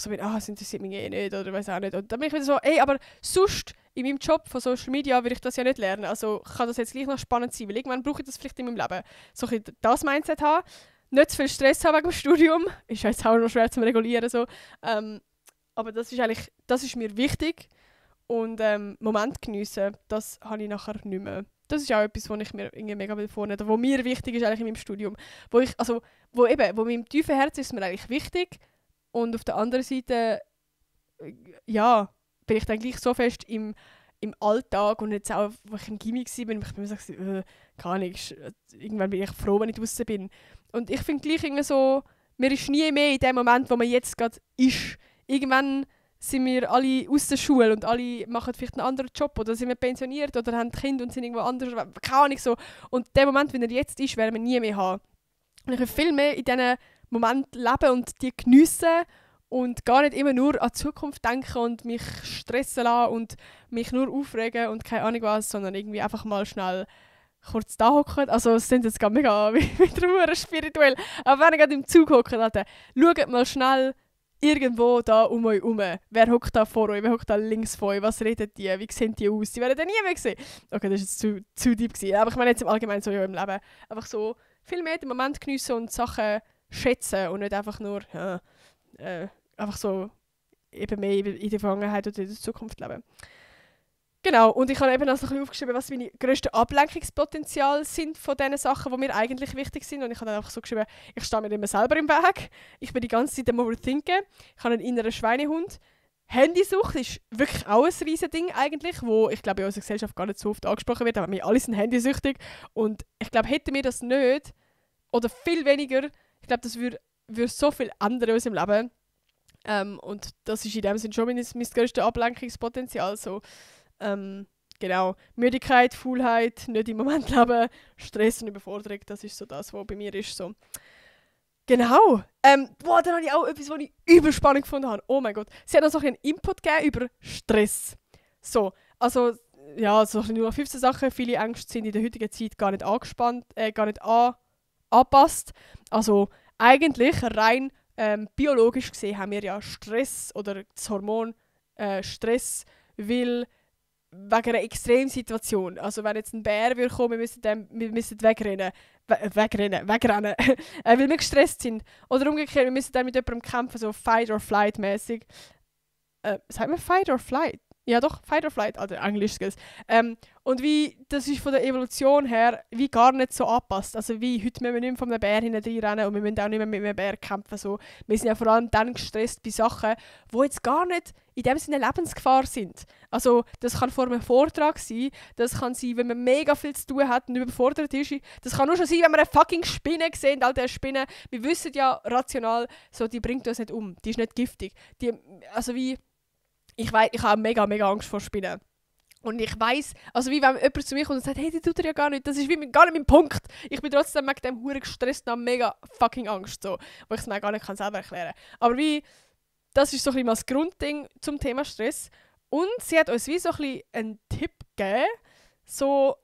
bin, es interessiert mich eh nicht oder weiß auch nicht. Und dann bin ich wieder so, aber sonst in meinem Job von Social Media würde ich das ja nicht lernen. Also kann das jetzt gleich noch spannend sein, weil irgendwann brauche ich das vielleicht in meinem Leben. So ein bisschen das Mindset haben, nicht zu viel Stress haben wegen dem Studium, ist ja jetzt auch noch schwer zu regulieren. So. Aber das ist mir wichtig und Moment geniessen, das habe ich nachher nicht mehr. Das ist auch etwas, was ich mir irgendwie mega vornehmen will, was mir wichtig ist eigentlich in meinem Studium. Wo meinem tiefen Herzen ist es mir eigentlich wichtig und auf der anderen Seite, bin ich dann gleich so fest im Alltag und jetzt auch, wo ich im Gymi war, bin ich mir so, keine Ahnung, irgendwann bin ich froh, wenn ich draußen bin. Und ich finde gleich irgendwie so, mir ist nie mehr in dem Moment, wo man jetzt gerade ist. Irgendwann sind wir alle aus der Schule und alle machen vielleicht einen anderen Job oder sind wir pensioniert oder haben Kinder und sind irgendwo anders, keine Ahnung so. Und der Moment, wenn er jetzt ist, werden wir nie mehr haben. Und ich will viel mehr in diesen Momenten leben und die geniessen und gar nicht immer nur an die Zukunft denken und mich stressen lassen und mich nur aufregen und keine Ahnung was, sondern irgendwie einfach mal schnell kurz da hocken. Also es sind jetzt gerade mega wieder spirituell. Aber wenn ihr gerade im Zug hockt, schaut mal schnell irgendwo da um euch herum. Wer hockt da vor euch? Wer hockt da links vor euch? Was redet die? Wie sehen die aus? Die werden dann nie mehr sehen. Okay, das war jetzt zu deep gewesen. Aber ich meine jetzt im Allgemeinen so im Leben. Einfach so viel mehr den Moment geniessen und Sachen schätzen und nicht einfach nur einfach so eben mehr in der Vergangenheit oder in der Zukunft leben. Genau, und ich habe eben auch so ein bisschen aufgeschrieben, was meine grössten Ablenkungspotenziale sind von den Sachen, die mir eigentlich wichtig sind. Und ich habe dann einfach so geschrieben, ich stehe mir immer selber im Weg. Ich bin die ganze Zeit am Overthinken. Ich habe einen inneren Schweinehund. Handysucht ist wirklich auch ein riesen Ding eigentlich, wo ich glaube in unserer Gesellschaft gar nicht so oft angesprochen wird, aber wir alle sind handysüchtig. Und ich glaube, hätten wir das nicht, oder viel weniger, ich glaube, das würde so viel ändern in unserem Leben. Und das ist in dem Sinne schon mein grösstes Ablenkungspotenzial. So. Genau. Müdigkeit, Faulheit, nicht im Moment leben, Stress und Überforderung, das ist so das, was bei mir ist. So. Genau. Dann habe ich auch etwas, was ich überspannend gefunden habe. Oh mein Gott. Sie hat noch so einen Input gegeben über Stress. So, also, ja, so nur 15 Sachen. Viele Ängste sind in der heutigen Zeit gar nicht angepasst. Also, eigentlich rein biologisch gesehen haben wir ja Stress oder das Hormon Stress, weil wegen einer Extremsituation. Also wenn jetzt ein Bär würde kommen, wir müssen wegrennen. Weil wir gestresst sind. Oder umgekehrt, wir müssen dann mit jemandem kämpfen, so Fight-or-Flight-mäßig. Sagt man Fight or Flight? Ja doch, Fight or Flight, also Englisch ist und wie, das ist von der Evolution her wie gar nicht so angepasst. Also wie, heute müssen wir nicht mehr von einem Bär hinten rennen und wir müssen auch nicht mehr mit einem Bär kämpfen. So. Wir sind ja vor allem dann gestresst bei Sachen, die jetzt gar nicht in dem Sinne Lebensgefahr sind. Also das kann vor einem Vortrag sein, das kann sein, wenn man mega viel zu tun hat und überfordert ist. Das kann nur schon sein, wenn wir eine fucking Spinne sehen, all diese Spinnen. Wir wissen ja rational, so, die bringt uns nicht um, die ist nicht giftig. Ich habe mega, mega Angst vor Spinnen. Und ich weiss, also wie wenn jemand zu mir kommt und sagt, hey, die tut er ja gar nicht, das ist gar nicht mein Punkt. Ich bin trotzdem wegen dem Huren gestresst und habe mega fucking Angst, so, wo ich es mir gar nicht selber erklären kann. Aber das ist so ein bisschen das Grundding zum Thema Stress. Und sie hat uns wie so ein bisschen einen Tipp gegeben, so,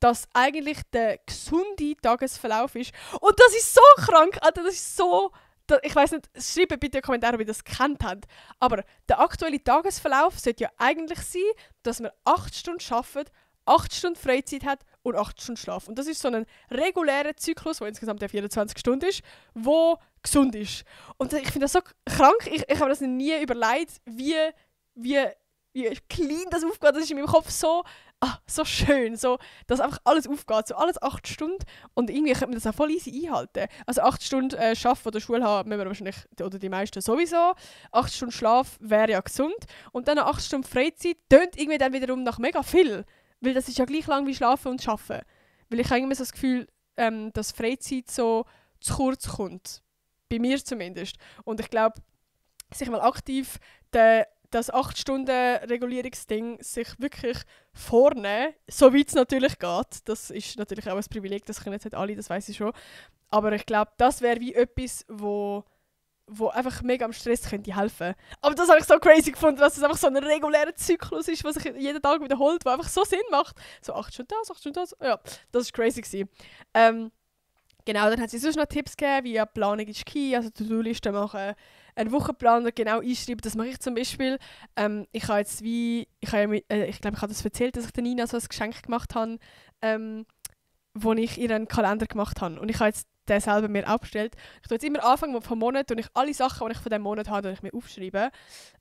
dass eigentlich der gesunde Tagesverlauf ist. Und das ist so krank, Alter, das ist so... Ich weiss nicht, schreibt bitte in die Kommentare, ob ihr das kennt habt. Aber der aktuelle Tagesverlauf sollte ja eigentlich sein, dass man 8 Stunden arbeitet, 8 Stunden Freizeit hat und 8 Stunden Schlaf. Und das ist so ein regulärer Zyklus, der insgesamt 24 Stunden ist, der gesund ist. Und ich finde das so krank. Ich habe mir das nie überlegt, wie wie clean das aufgeht. Das ist in meinem Kopf so, so schön, so, dass einfach alles aufgeht, so alles 8 Stunden und irgendwie könnte man das auch voll easy einhalten. Also 8 Stunden Arbeiten oder Schule haben müssen wir wahrscheinlich, oder die meisten sowieso. 8 Stunden Schlaf wäre ja gesund und dann 8 Stunden Freizeit tönt irgendwie dann wiederum nach mega viel, weil das ist ja gleich lang wie Schlafen und Arbeiten. Weil ich habe irgendwie so das Gefühl, dass Freizeit so zu kurz kommt. Bei mir zumindest. Und ich glaube, sich mal aktiv das 8-Stunden-Regulierungsding sich wirklich vornehmen, soweit es natürlich geht. Das ist natürlich auch ein Privileg, das können jetzt nicht alle, das weiß ich schon. Aber ich glaube, das wäre wie etwas, wo einfach mega am Stress könnte helfen. Aber das habe ich so crazy gefunden, dass es einfach so ein regulärer Zyklus ist, was sich jeden Tag wiederholt, der einfach so Sinn macht. So 8 Stunden das, 8 Stunden das. Ja, das war crazy gewesen. Genau, dann hat sie sonst noch Tipps gegeben, wie Planung ist key, also To-Do-Listen machen, einen Wochenplaner genau einschreiben. Das mache ich zum Beispiel. Ich glaube, ich habe das erzählt, dass ich der Nina so ein Geschenk gemacht habe, wo ich ihr einen Kalender gemacht habe. Und ich habe jetzt den selber mir auch bestellt. Ich tue jetzt immer Anfang vom Monat und ich alle Sachen, die ich von diesem Monat habe, ich mir aufschreiben.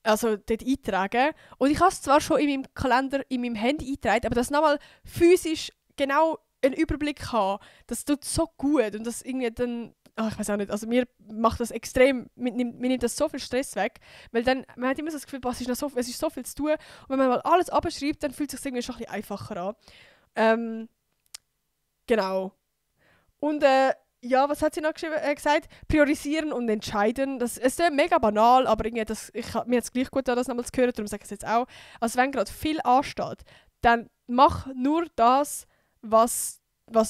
Also dort eintragen. Und ich habe es zwar schon in meinem Kalender, in meinem Handy eingetragen, aber das nochmal physisch genau einen Überblick haben, das tut so gut und das irgendwie dann, ich weiß auch nicht, also mir macht das extrem, mir nimmt das so viel Stress weg, weil dann, man hat immer so das Gefühl, es ist so viel zu tun und wenn man mal alles abschreibt, dann fühlt es sich irgendwie schon ein bisschen einfacher an. Genau. Und ja, was hat sie noch gesagt? Priorisieren und entscheiden. Es ist mega banal, aber irgendwie mir hat es gleich gut, das nochmal zu hören, darum sage ich es jetzt auch. Also wenn gerade viel ansteht, dann mach nur das, was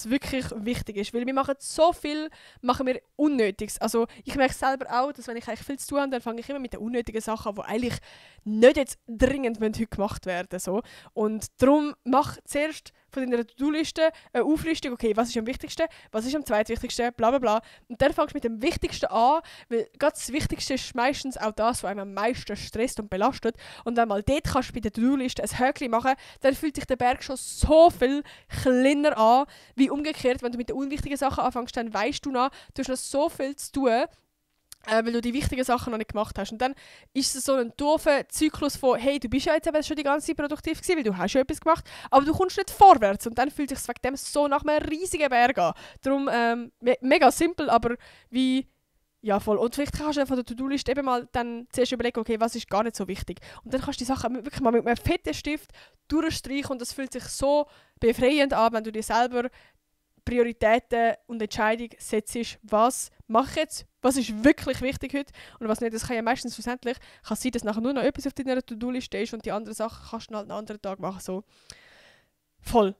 wirklich wichtig ist. Weil wir machen so viel, machen wir Unnötiges. Also ich merke selber auch, dass wenn ich eigentlich viel zu tun habe, dann fange ich immer mit den unnötigen Sachen an, die eigentlich nicht jetzt dringend heute gemacht werden so. Und darum mach zuerst von deiner To-Do-Liste eine Auflistung, okay, was ist am wichtigsten, was ist am zweitwichtigsten, bla bla bla. Und dann fängst du mit dem Wichtigsten an, weil gerade das Wichtigste ist meistens auch das, was einem am meisten stresst und belastet. Und wenn mal dort kannst du bei der To-Do-Liste ein Häkchen machen, dann fühlt sich der Berg schon so viel kleiner an, wie umgekehrt, wenn du mit den unwichtigen Sachen anfängst, dann weißt du noch, du hast noch so viel zu tun, weil du die wichtigen Sachen noch nicht gemacht hast. Und dann ist es so ein doofer Zyklus von, hey, du bist ja jetzt eben schon die ganze Zeit produktiv gewesen, weil du hast ja etwas gemacht, aber du kommst nicht vorwärts. Und dann fühlt es sich wegen dem so nach einem riesigen Berg an. Darum mega simpel, aber wie, ja voll. Und vielleicht kannst du von der To-Do-Liste eben mal dann zuerst überlegen, okay, was ist gar nicht so wichtig. Und dann kannst du die Sachen wirklich mal mit einem fetten Stift durchstreichen und das fühlt sich so befreiend an, wenn du dir selber Prioritäten und Entscheidungen setzt, was mache ich jetzt, was ist wirklich wichtig heute und was nicht. Das kann ja meistens schlussendlich kann sein, dass nachher nur noch etwas auf deiner To-Do-Liste ist und die anderen Sachen kannst du halt einen anderen Tag machen. So. Voll.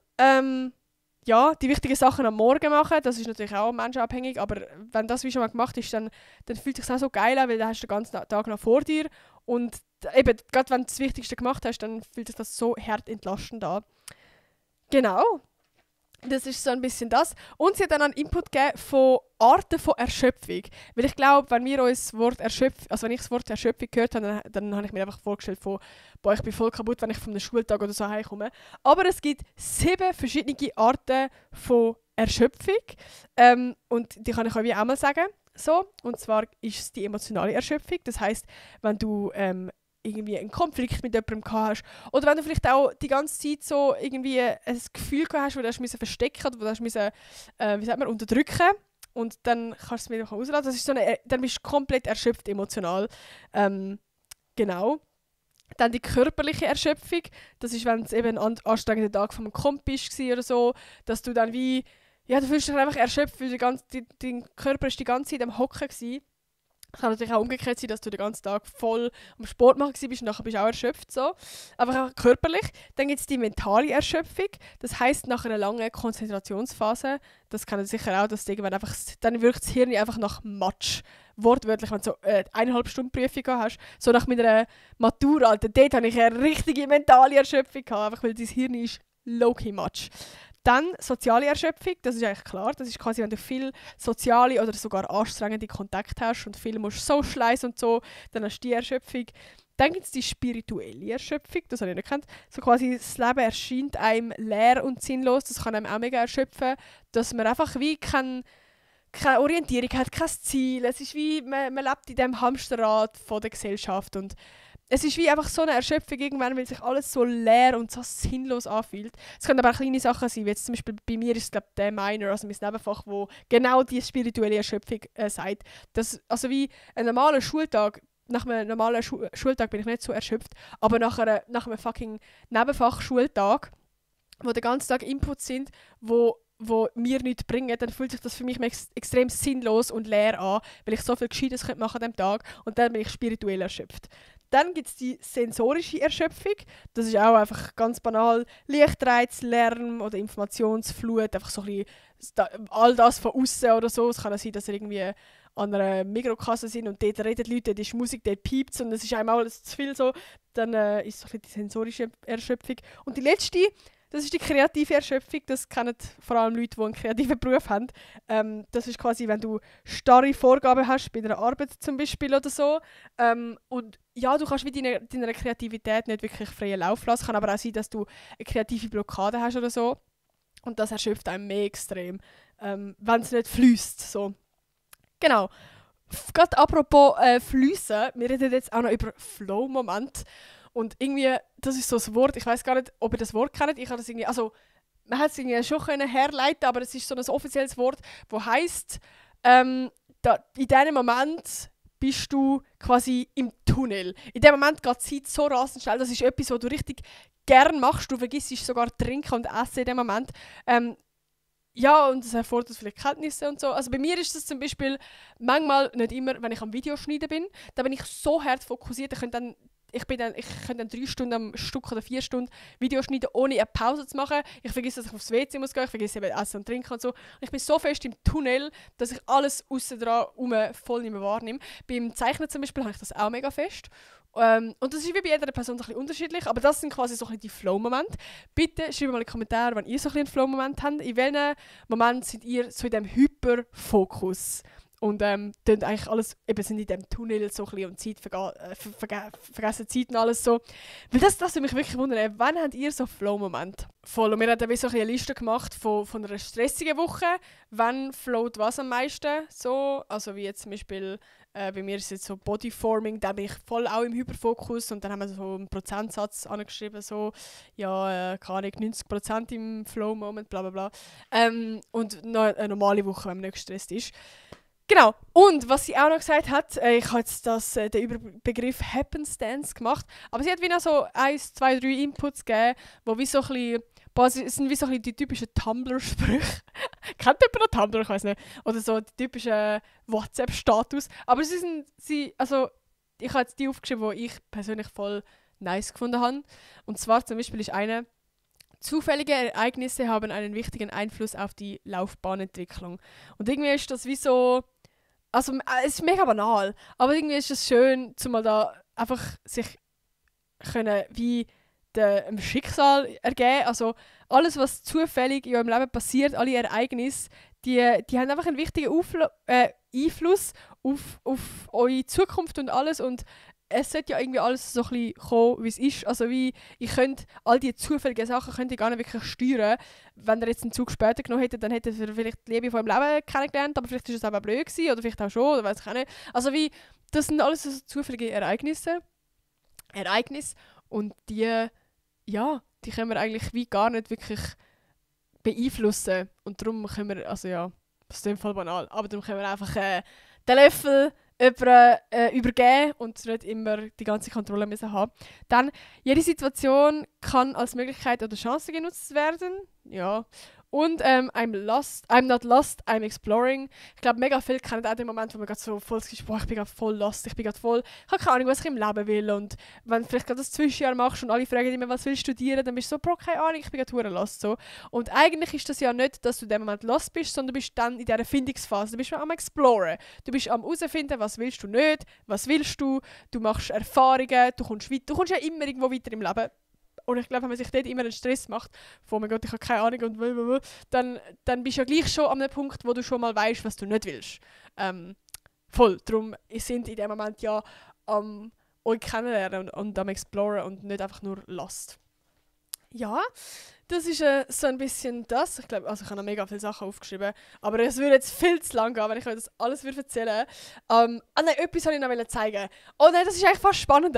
Ja, die wichtigen Sachen am Morgen machen, das ist natürlich auch menschenabhängig, aber wenn das wie schon mal gemacht ist, dann fühlt es sich auch so geil an, weil dann hast du den ganzen Tag noch vor dir und eben, gerade wenn du das Wichtigste gemacht hast, dann fühlt sich das so hart entlastend an. Genau. Das ist so ein bisschen das. Und sie hat dann einen Input gegeben von Arten von Erschöpfung. Weil ich glaube, wenn wir uns wenn ich das Wort Erschöpfung gehört habe, dann habe ich mir einfach vorgestellt von, boah, ich bin voll kaputt, wenn ich von einem Schultag oder so heimkomme. Aber es gibt 7 verschiedene Arten von Erschöpfung. Und die kann ich euch auch mal sagen. So. Und zwar ist es die emotionale Erschöpfung. Das heisst, wenn du irgendwie einen Konflikt mit jemandem gehabt hast. Oder wenn du vielleicht auch die ganze Zeit so irgendwie ein Gefühl gehabt hast, wo du hast verstecken oder wo du hast unterdrücken. Und dann kannst du es wieder rauslassen. Das ist dann bist du komplett erschöpft emotional. Genau. Dann die körperliche Erschöpfung. Das ist, wenn es eben ein anstrengender Tag vom Kompi war oder so, dass du dann wie, ja, du fühlst dich einfach erschöpft, weil dein Körper ist die ganze Zeit am Hocken war. Es kann natürlich auch umgekehrt sein, dass du den ganzen Tag voll am Sport machen bist und nachher bist du auch erschöpft. So. Aber auch körperlich. Dann gibt es die mentale Erschöpfung. Das heisst, nach einer langen Konzentrationsphase, das kann sicher auch, dass irgendwann einfach, dann wirkt das Hirn einfach nach Matsch. Wortwörtlich, wenn du so 1,5 Stunden Prüfung hast. So nach meiner Matura, Alter, dort hatte ich eine richtige mentale Erschöpfung. Einfach weil dein Hirn ist low-key Matsch. Dann soziale Erschöpfung, das ist eigentlich klar. Das ist quasi, wenn du viel soziale oder sogar anstrengende Kontakte hast und viel musst socialisen und so, dann hast du die Erschöpfung. Dann gibt es die spirituelle Erschöpfung, das habe ich nicht gekannt. So quasi, das Leben erscheint einem leer und sinnlos, das kann einem auch mega erschöpfen, dass man einfach wie keine Orientierung hat, kein Ziel. Es ist wie, man lebt in diesem Hamsterrad von der Gesellschaft und es ist wie einfach so eine Erschöpfung irgendwann, weil sich alles so leer und so sinnlos anfühlt. Es können aber auch kleine Sachen sein, wie jetzt zum Beispiel bei mir ist es glaube der Minor, also mein Nebenfach, wo genau die spirituelle Erschöpfung sagt. Das, also wie ein normaler Schultag, nach einem normalen Schultag bin ich nicht so erschöpft, aber nach einem fucking Nebenfach-Schultag, wo den ganzen Tag Inputs sind, wo mir nichts bringen, dann fühlt sich das für mich extrem sinnlos und leer an, weil ich so viel Gescheites machen könnte an diesem Tag und dann bin ich spirituell erschöpft. Dann gibt es die sensorische Erschöpfung. Das ist auch einfach ganz banal. Lichtreiz, Lärm oder Informationsflut. Einfach so ein bisschen all das von außen oder so. Es kann auch sein, dass ihr irgendwie an einer Mikrokasse sind und dort reden die Leute, dort ist Musik, dort piept und es ist einem alles zu viel so. Dann ist so ein bisschen die sensorische Erschöpfung. Und die letzte, das ist die kreative Erschöpfung. Das kennen vor allem Leute, die einen kreativen Beruf haben. Das ist quasi, wenn du starre Vorgaben hast, bei einer Arbeit zum Beispiel oder so. Und ja, du kannst wie deiner Kreativität nicht wirklich freien Lauf lassen. Kann aber auch sein, dass du eine kreative Blockade hast oder so. Und das erschöpft einem mehr extrem, wenn es nicht fließt. So. Genau. Gerade apropos Fliessen, wir reden jetzt auch noch über Flow-Moment. Und irgendwie, das ist so ein Wort, ich weiß gar nicht, ob ihr das Wort kennt. Ich habe das irgendwie, also man hat es irgendwie schon herleiten, aber es ist so ein offizielles Wort, das heisst, in diesem Moment bist du quasi im Tunnel. In dem Moment geht die Zeit so rasend schnell. Das ist etwas, was du richtig gern machst. Du vergisst sogar trinken und essen in dem Moment. Ja, und das erfordert vielleicht Kenntnisse und so. Also bei mir ist das zum Beispiel manchmal, nicht immer, wenn ich am Videoschneiden bin, da bin ich so hart fokussiert, ich könnte dann 3 Stunden am Stück oder 4 Stunden Video schneiden, ohne eine Pause zu machen. Ich vergesse, dass ich aufs WC muss gehen, ich vergesse eben Essen und Trinken und so. Und ich bin so fest im Tunnel, dass ich alles aussen dran voll nicht mehr wahrnehme. Beim Zeichnen zum Beispiel habe ich das auch mega fest. Und das ist wie bei jeder Person ein bisschen unterschiedlich, aber das sind quasi so ein bisschen die Flow-Momente. Bitte schreibt mal in die Kommentare, wenn ihr so ein bisschen einen Flow-Moment habt. In welchem Moment seid ihr so in diesem Hyperfokus? Und sind eigentlich alles, eben sind in diesem Tunnel so ein bisschen und Zeit vergessen Zeit und alles so. Weil das würde mich wirklich wundern, wann habt ihr so Flow-Moment? Voll, und wir haben wie so eine Liste gemacht von einer stressigen Woche. Wann float was am meisten? So, also wie jetzt zum Beispiel, bei mir ist es jetzt so Bodyforming, da bin ich voll auch im Hyperfokus und dann haben wir so einen Prozentsatz angeschrieben, so, ja, keine Ahnung, 90% im Flow-Moment, bla bla bla. Und noch eine normale Woche, wenn man nicht gestresst ist. Genau. Und was sie auch noch gesagt hat, ich habe jetzt den Überbegriff Happenstance gemacht, aber sie hat wie noch so 1, 2, 3 Inputs gegeben, wo wie so ein bisschen, es sind wie so ein bisschen die typischen Tumblr-Sprüche. Kennt jemand noch Tumblr? Ich weiß nicht. Oder so die typischen WhatsApp-Status. Aber also ich habe jetzt die aufgeschrieben, die ich persönlich voll nice gefunden habe. Und zwar zum Beispiel ist eine: Zufällige Ereignisse haben einen wichtigen Einfluss auf die Laufbahnentwicklung. Und irgendwie ist das wie so, also es ist mega banal, aber irgendwie ist es schön, zumal da einfach sich können wie dem Schicksal ergeben. Also alles, was zufällig in eurem Leben passiert, alle Ereignisse, die haben einfach einen wichtigen Einfluss auf eure Zukunft und alles. Und es sollte ja irgendwie alles so ein bisschen kommen, wie es ist. Also wie, ich könnte all diese zufälligen Sachen könnte ich gar nicht wirklich steuern. Wenn ihr jetzt einen Zug später genommen hättet, dann hättet ihr vielleicht die Liebe von eurem Leben kennengelernt, aber vielleicht ist es auch blöd gewesen, oder vielleicht auch schon, oder weiß ich auch nicht. Also wie, das sind alles so zufällige Ereignisse. Und die können wir eigentlich wie gar nicht wirklich beeinflussen. Und darum können wir, also ja, das ist in dem Fall banal, aber darum können wir einfach den Löffel übergeben und nicht immer die ganze Kontrolle müssen haben. Dann, jede Situation kann als Möglichkeit oder Chance genutzt werden. Ja. Und I'm not lost, I'm exploring. Ich glaube, mega viele kennen auch den Moment, wo man gerade so voll ist, boah, ich bin gerade voll lost, ich habe keine Ahnung, was ich im Leben will. Und wenn du vielleicht gerade das Zwischenjahr machst und alle fragen immer, was willst du studieren, dann bist du so, bro, keine Ahnung, ich bin gerade lost. So. Und eigentlich ist das ja nicht, dass du in dem Moment lost bist, sondern du bist dann in dieser Findungsphase. Du bist am Exploren. Du bist am herausfinden, was willst du nicht, was willst du. Du machst Erfahrungen, du kommst weit. Du kommst ja immer irgendwo weiter im Leben. Und ich glaube, wenn man sich dort immer einen Stress macht, von, oh mein Gott, ich habe keine Ahnung und dann bist du ja gleich schon an einem Punkt, wo du schon mal weißt, was du nicht willst. Voll. Darum sind in dem Moment ja am euch kennenlernen und am Exploren und nicht einfach nur lost. Ja, das ist so ein bisschen das. Ich glaube, also ich habe noch mega viele Sachen aufgeschrieben, aber es würde jetzt viel zu lang gehen, wenn ich euch das alles würde erzählen nein, etwas wollte ich noch zeigen. Oh nein, das ist eigentlich fast spannend.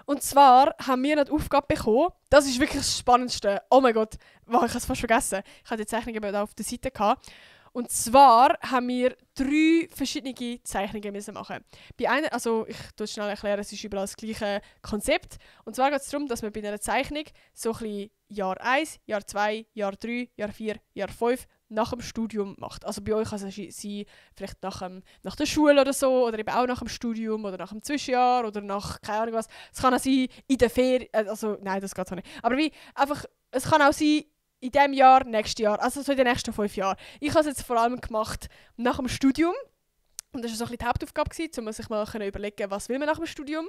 Und zwar haben wir noch die Aufgabe bekommen, das ist wirklich das Spannendste. Oh mein Gott, wow, ich habe es fast vergessen. Ich hatte die Zeichnung eben da auf der Seite gehabt. Und zwar haben wir 3 verschiedene Zeichnungen müssen machen. Bei einer, also ich tue es schnell erklären, es ist überall das gleiche Konzept. Und zwar geht es darum, dass man bei einer Zeichnung so ein bisschen Jahr 1, Jahr 2, Jahr 3, Jahr 4, Jahr 5 nach dem Studium macht. Also bei euch kann es sein, vielleicht nach der Schule oder so, oder eben auch nach dem Studium, oder nach dem Zwischenjahr, oder nach, keine Ahnung was. Es kann auch sein, in der Ferien, also nein, das geht so nicht. Aber wie, einfach, es kann auch sein, in diesem Jahr, nächstes Jahr, also so in den nächsten 5 Jahren. Ich habe es jetzt vor allem gemacht nach dem Studium. Und das war so ein bisschen die Hauptaufgabe, um sich mal überlegen, was will man nach dem Studium.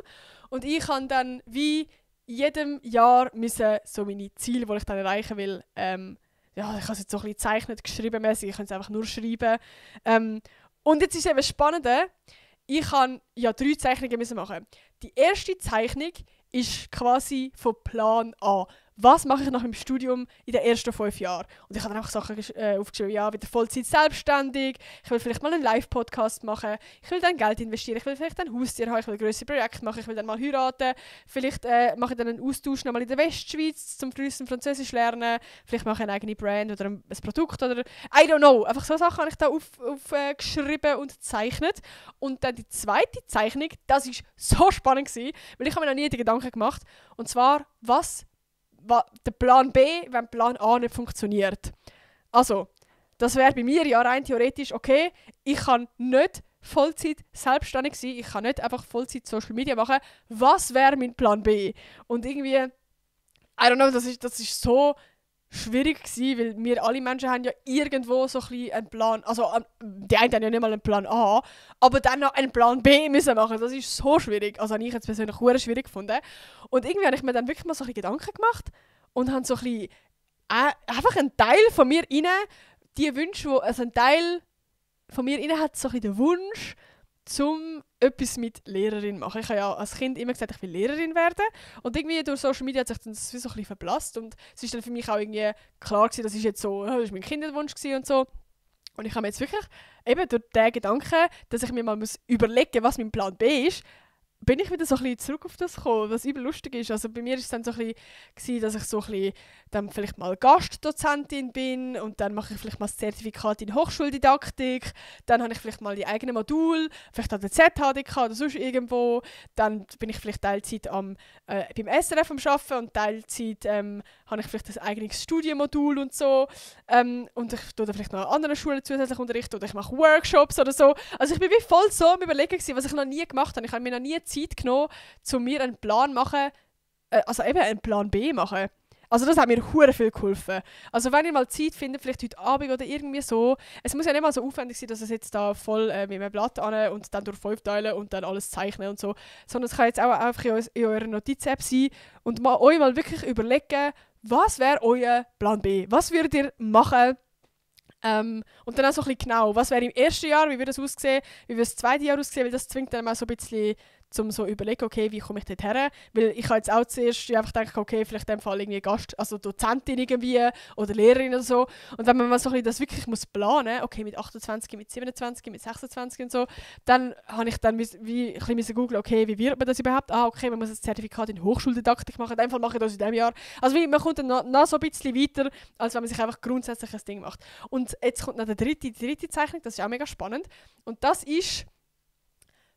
Und ich habe dann wie jedem Jahr müssen so meine Ziele, die ich dann erreichen will, ja, ich habe es jetzt so ein bisschen gezeichnet, geschrieben mäßig, ich kann es einfach nur schreiben. Und jetzt ist es eben spannend, ich habe ja 3 Zeichnungen müssen machen. Die erste Zeichnung ist quasi von Plan A. Was mache ich nach dem Studium in den ersten 5 Jahren? Und ich habe dann auch Sachen aufgeschrieben, ja, wieder Vollzeit selbstständig, ich will vielleicht mal einen Live-Podcast machen, ich will dann Geld investieren, ich will vielleicht ein Haustier haben, ich will grössere Projekte machen, ich will dann mal heiraten, vielleicht mache ich dann einen Austausch nochmal in der Westschweiz, zum fließend Französisch lernen, vielleicht mache ich eine eigene Brand oder ein Produkt oder I don't know. Einfach so Sachen habe ich da aufgeschrieben und gezeichnet. Und dann die zweite Zeichnung, das war so spannend gewesen, weil ich habe mir noch nie den Gedanken gemacht, und zwar, was der Plan B, wenn Plan A nicht funktioniert. Also, das wäre bei mir ja rein theoretisch, okay, ich kann nicht Vollzeit selbstständig sein, ich kann nicht einfach Vollzeit Social Media machen. Was wäre mein Plan B? Und irgendwie, I don't know, das ist so schwierig gewesen, weil wir alle Menschen haben ja irgendwo so ein bisschen einen Plan, also die einen haben ja nicht mal einen Plan A, aber dann noch einen Plan B müssen machen. Das ist so schwierig. Also habe ich jetzt persönlich sehr schwierig gefunden. Und irgendwie habe ich mir dann wirklich mal so ein bisschen Gedanken gemacht und habe so ein bisschen einfach einen Teil von mir rein, die Wünsche, also ein Teil von mir rein hat so ein bisschen den Wunsch, zum etwas mit Lehrerin machen. Ich habe ja als Kind immer gesagt, ich will Lehrerin werden. Und irgendwie durch Social Media hat sich das so ein bisschen verblasst. Und es ist dann für mich auch irgendwie klar gewesen, das ist jetzt so, das war mein Kinderwunsch und so. Und ich habe mir jetzt wirklich eben durch den Gedanken, dass ich mir mal überlegen muss, was mein Plan B ist, bin ich wieder so ein bisschen zurück auf das gekommen, was übel lustig ist. Also bei mir war es dann so ein bisschen, dass ich so ein bisschen dann vielleicht mal Gastdozentin bin und dann mache ich vielleicht mal das Zertifikat in Hochschuldidaktik, dann habe ich vielleicht mal die eigenen Module, vielleicht an der ZHDK oder sonst irgendwo, dann bin ich vielleicht Teilzeit beim SRF am Arbeiten und Teilzeit habe ich vielleicht ein eigenes Studienmodul und so und ich tue dann vielleicht noch an anderen Schulen zusätzlich unterrichten oder ich mache Workshops oder so. Also ich bin wie voll so am Überlegen gewesen, was ich noch nie gemacht habe. Ich habe mir noch nie Zeit genommen, um mir einen Plan machen, also eben einen Plan B machen. Also das hat mir hure viel geholfen. Also wenn ihr mal Zeit findet, vielleicht heute Abend oder irgendwie so, es muss ja nicht mal so aufwendig sein, dass es jetzt da voll mit einem Blatt an und dann durch 5 teilen und dann alles zeichnen und so, sondern es kann jetzt auch einfach in eurer Notiz-App sein und euch mal wirklich überlegen, was wäre euer Plan B? Was würdet ihr machen? Und dann auch so ein bisschen genau, was wäre im ersten Jahr, wie würde das aussehen, wie würde das zweite Jahr aussehen, weil das zwingt dann mal so ein bisschen zum so überlegen, okay, wie komme ich dort her? Weil ich habe jetzt auch zuerst einfach gedacht, okay, vielleicht in dem Fall irgendwie Gast, also Dozentin irgendwie oder Lehrerin oder so. Und wenn man mal so ein bisschen das wirklich muss planen, okay, mit 28, mit 27, mit 26 und so, dann habe ich dann wie ein bisschen googeln, okay, wie wird man das überhaupt? Ah, okay, man muss ein Zertifikat in Hochschuldidaktik machen. In dem Fall mache ich das in diesem Jahr. Also wie, man kommt dann noch so ein bisschen weiter, als wenn man sich einfach grundsätzlich ein Ding macht. Und jetzt kommt noch die dritte Zeichnung, das ist auch mega spannend. Und das ist,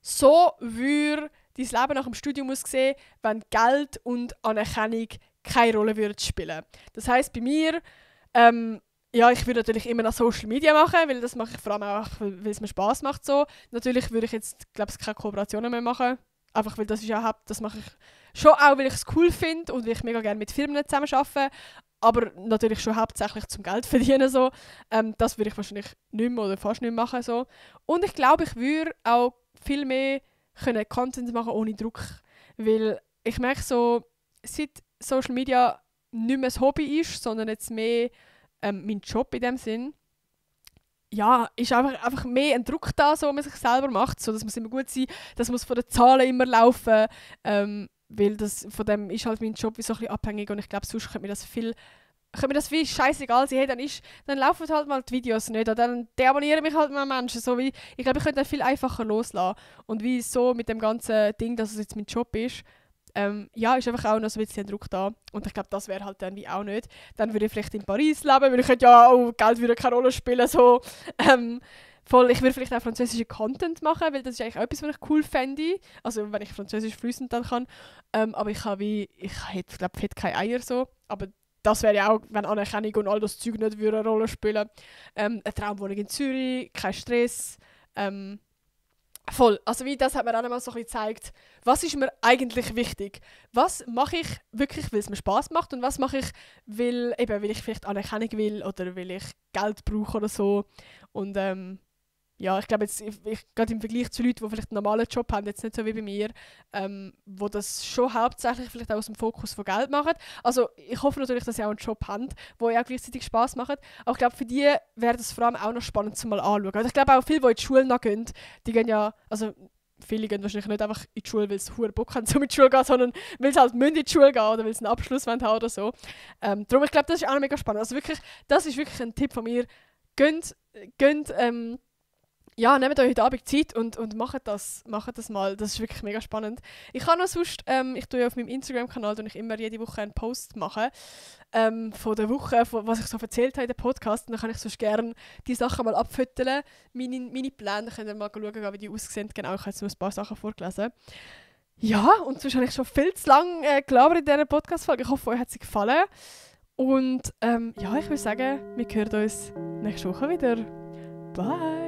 so würde dein Leben nach dem Studium aussehen, wenn Geld und Anerkennung keine Rolle würden spielen. Das heisst, bei mir, ja, ich würde natürlich immer noch Social Media machen, weil das mache ich vor allem auch, weil es mir Spass macht. So. Natürlich würde ich jetzt, glaube ich, keine Kooperationen mehr machen. Einfach weil das ist ja das mache ich schon auch, weil ich es cool finde und weil ich mega gerne mit Firmen zusammen arbeite. Aber natürlich schon hauptsächlich zum Geld verdienen. So. Das würde ich wahrscheinlich nicht mehr oder fast nicht mehr machen. So. Und ich glaube, ich würde auch viel mehr Content machen ohne Druck. Weil ich merke so, seit Social Media nicht mehr ein Hobby ist, sondern jetzt mehr mein Job in dem Sinn, ja, ist einfach mehr ein Druck da, so man sich selber macht, so, das muss immer gut sein, das muss von den Zahlen immer laufen. weil das, von dem ist halt mein Job wie so ein bisschen abhängig und ich glaube, sonst könnte mir das wie scheißegal sein, hey, dann laufen halt mal die Videos nicht oder dann deabonnieren mich halt mal Menschen, so wie, ich glaube, ich könnte dann viel einfacher loslassen und wie so mit dem ganzen Ding, dass es jetzt mein Job ist, ja, ist einfach auch noch so ein bisschen Druck da und ich glaube, das wäre halt dann wie auch nicht. Dann würde ich vielleicht in Paris leben, weil ich könnte ja auch, Geld würde keine Rolle spielen, so, voll, ich würde vielleicht auch französischen Content machen, weil das ist eigentlich auch etwas, was ich cool fände. Also wenn ich Französisch fließend dann kann. Aber ich hätte, glaube ich, keine Eier so. Aber das wäre ja auch, wenn Anerkennung und all das Zeug nicht eine Rolle spielen. Eine Traumwohnung in Zürich, kein Stress. Voll. Also wie das hat mir auch noch mal so ein bisschen gezeigt, was ist mir eigentlich wichtig? Was mache ich wirklich, weil es mir Spaß macht und was mache ich, weil ich vielleicht Anerkennung will oder weil ich Geld brauche oder so. Und ja, ich glaube jetzt, gerade im Vergleich zu Leuten, die vielleicht einen normalen Job haben, jetzt nicht so wie bei mir, wo das schon hauptsächlich vielleicht auch aus dem Fokus von Geld machen. Also ich hoffe natürlich, dass sie auch einen Job haben, der ja auch gleichzeitig Spass macht. Aber ich glaube, für die wäre das vor allem auch noch spannend zu mal anschauen. Also ich glaube auch viele, die in die Schule noch gehen, die gehen ja, also viele gehen wahrscheinlich nicht einfach in die Schule, weil sie verdammt Bock haben, so mit die Schule gehen, sondern weil sie halt in die Schule gehen oder weil sie einen Abschluss haben oder so. Darum, ich glaube, das ist auch noch mega spannend. Also wirklich, das ist wirklich ein Tipp von mir. Geht ja, nehmt euch heute Abend Zeit und macht das mal. Das ist wirklich mega spannend. Ich kann noch sonst, ich tue ja auf meinem Instagram-Kanal immer jede Woche einen Post machen von der Woche, von was ich so erzählt habe in dem Podcast. Und dann kann ich sonst gerne die Sachen mal abfütteln. Meine Pläne, könnt ihr mal schauen, wie die aussehen. Genau, ich habe jetzt nur ein paar Sachen vorgelesen. Ja, und sonst habe ich schon viel zu lange gelabert in dieser Podcast-Folge. Ich hoffe, euch hat sie gefallen. Und ja, ich würde sagen, wir hören uns nächste Woche wieder. Bye!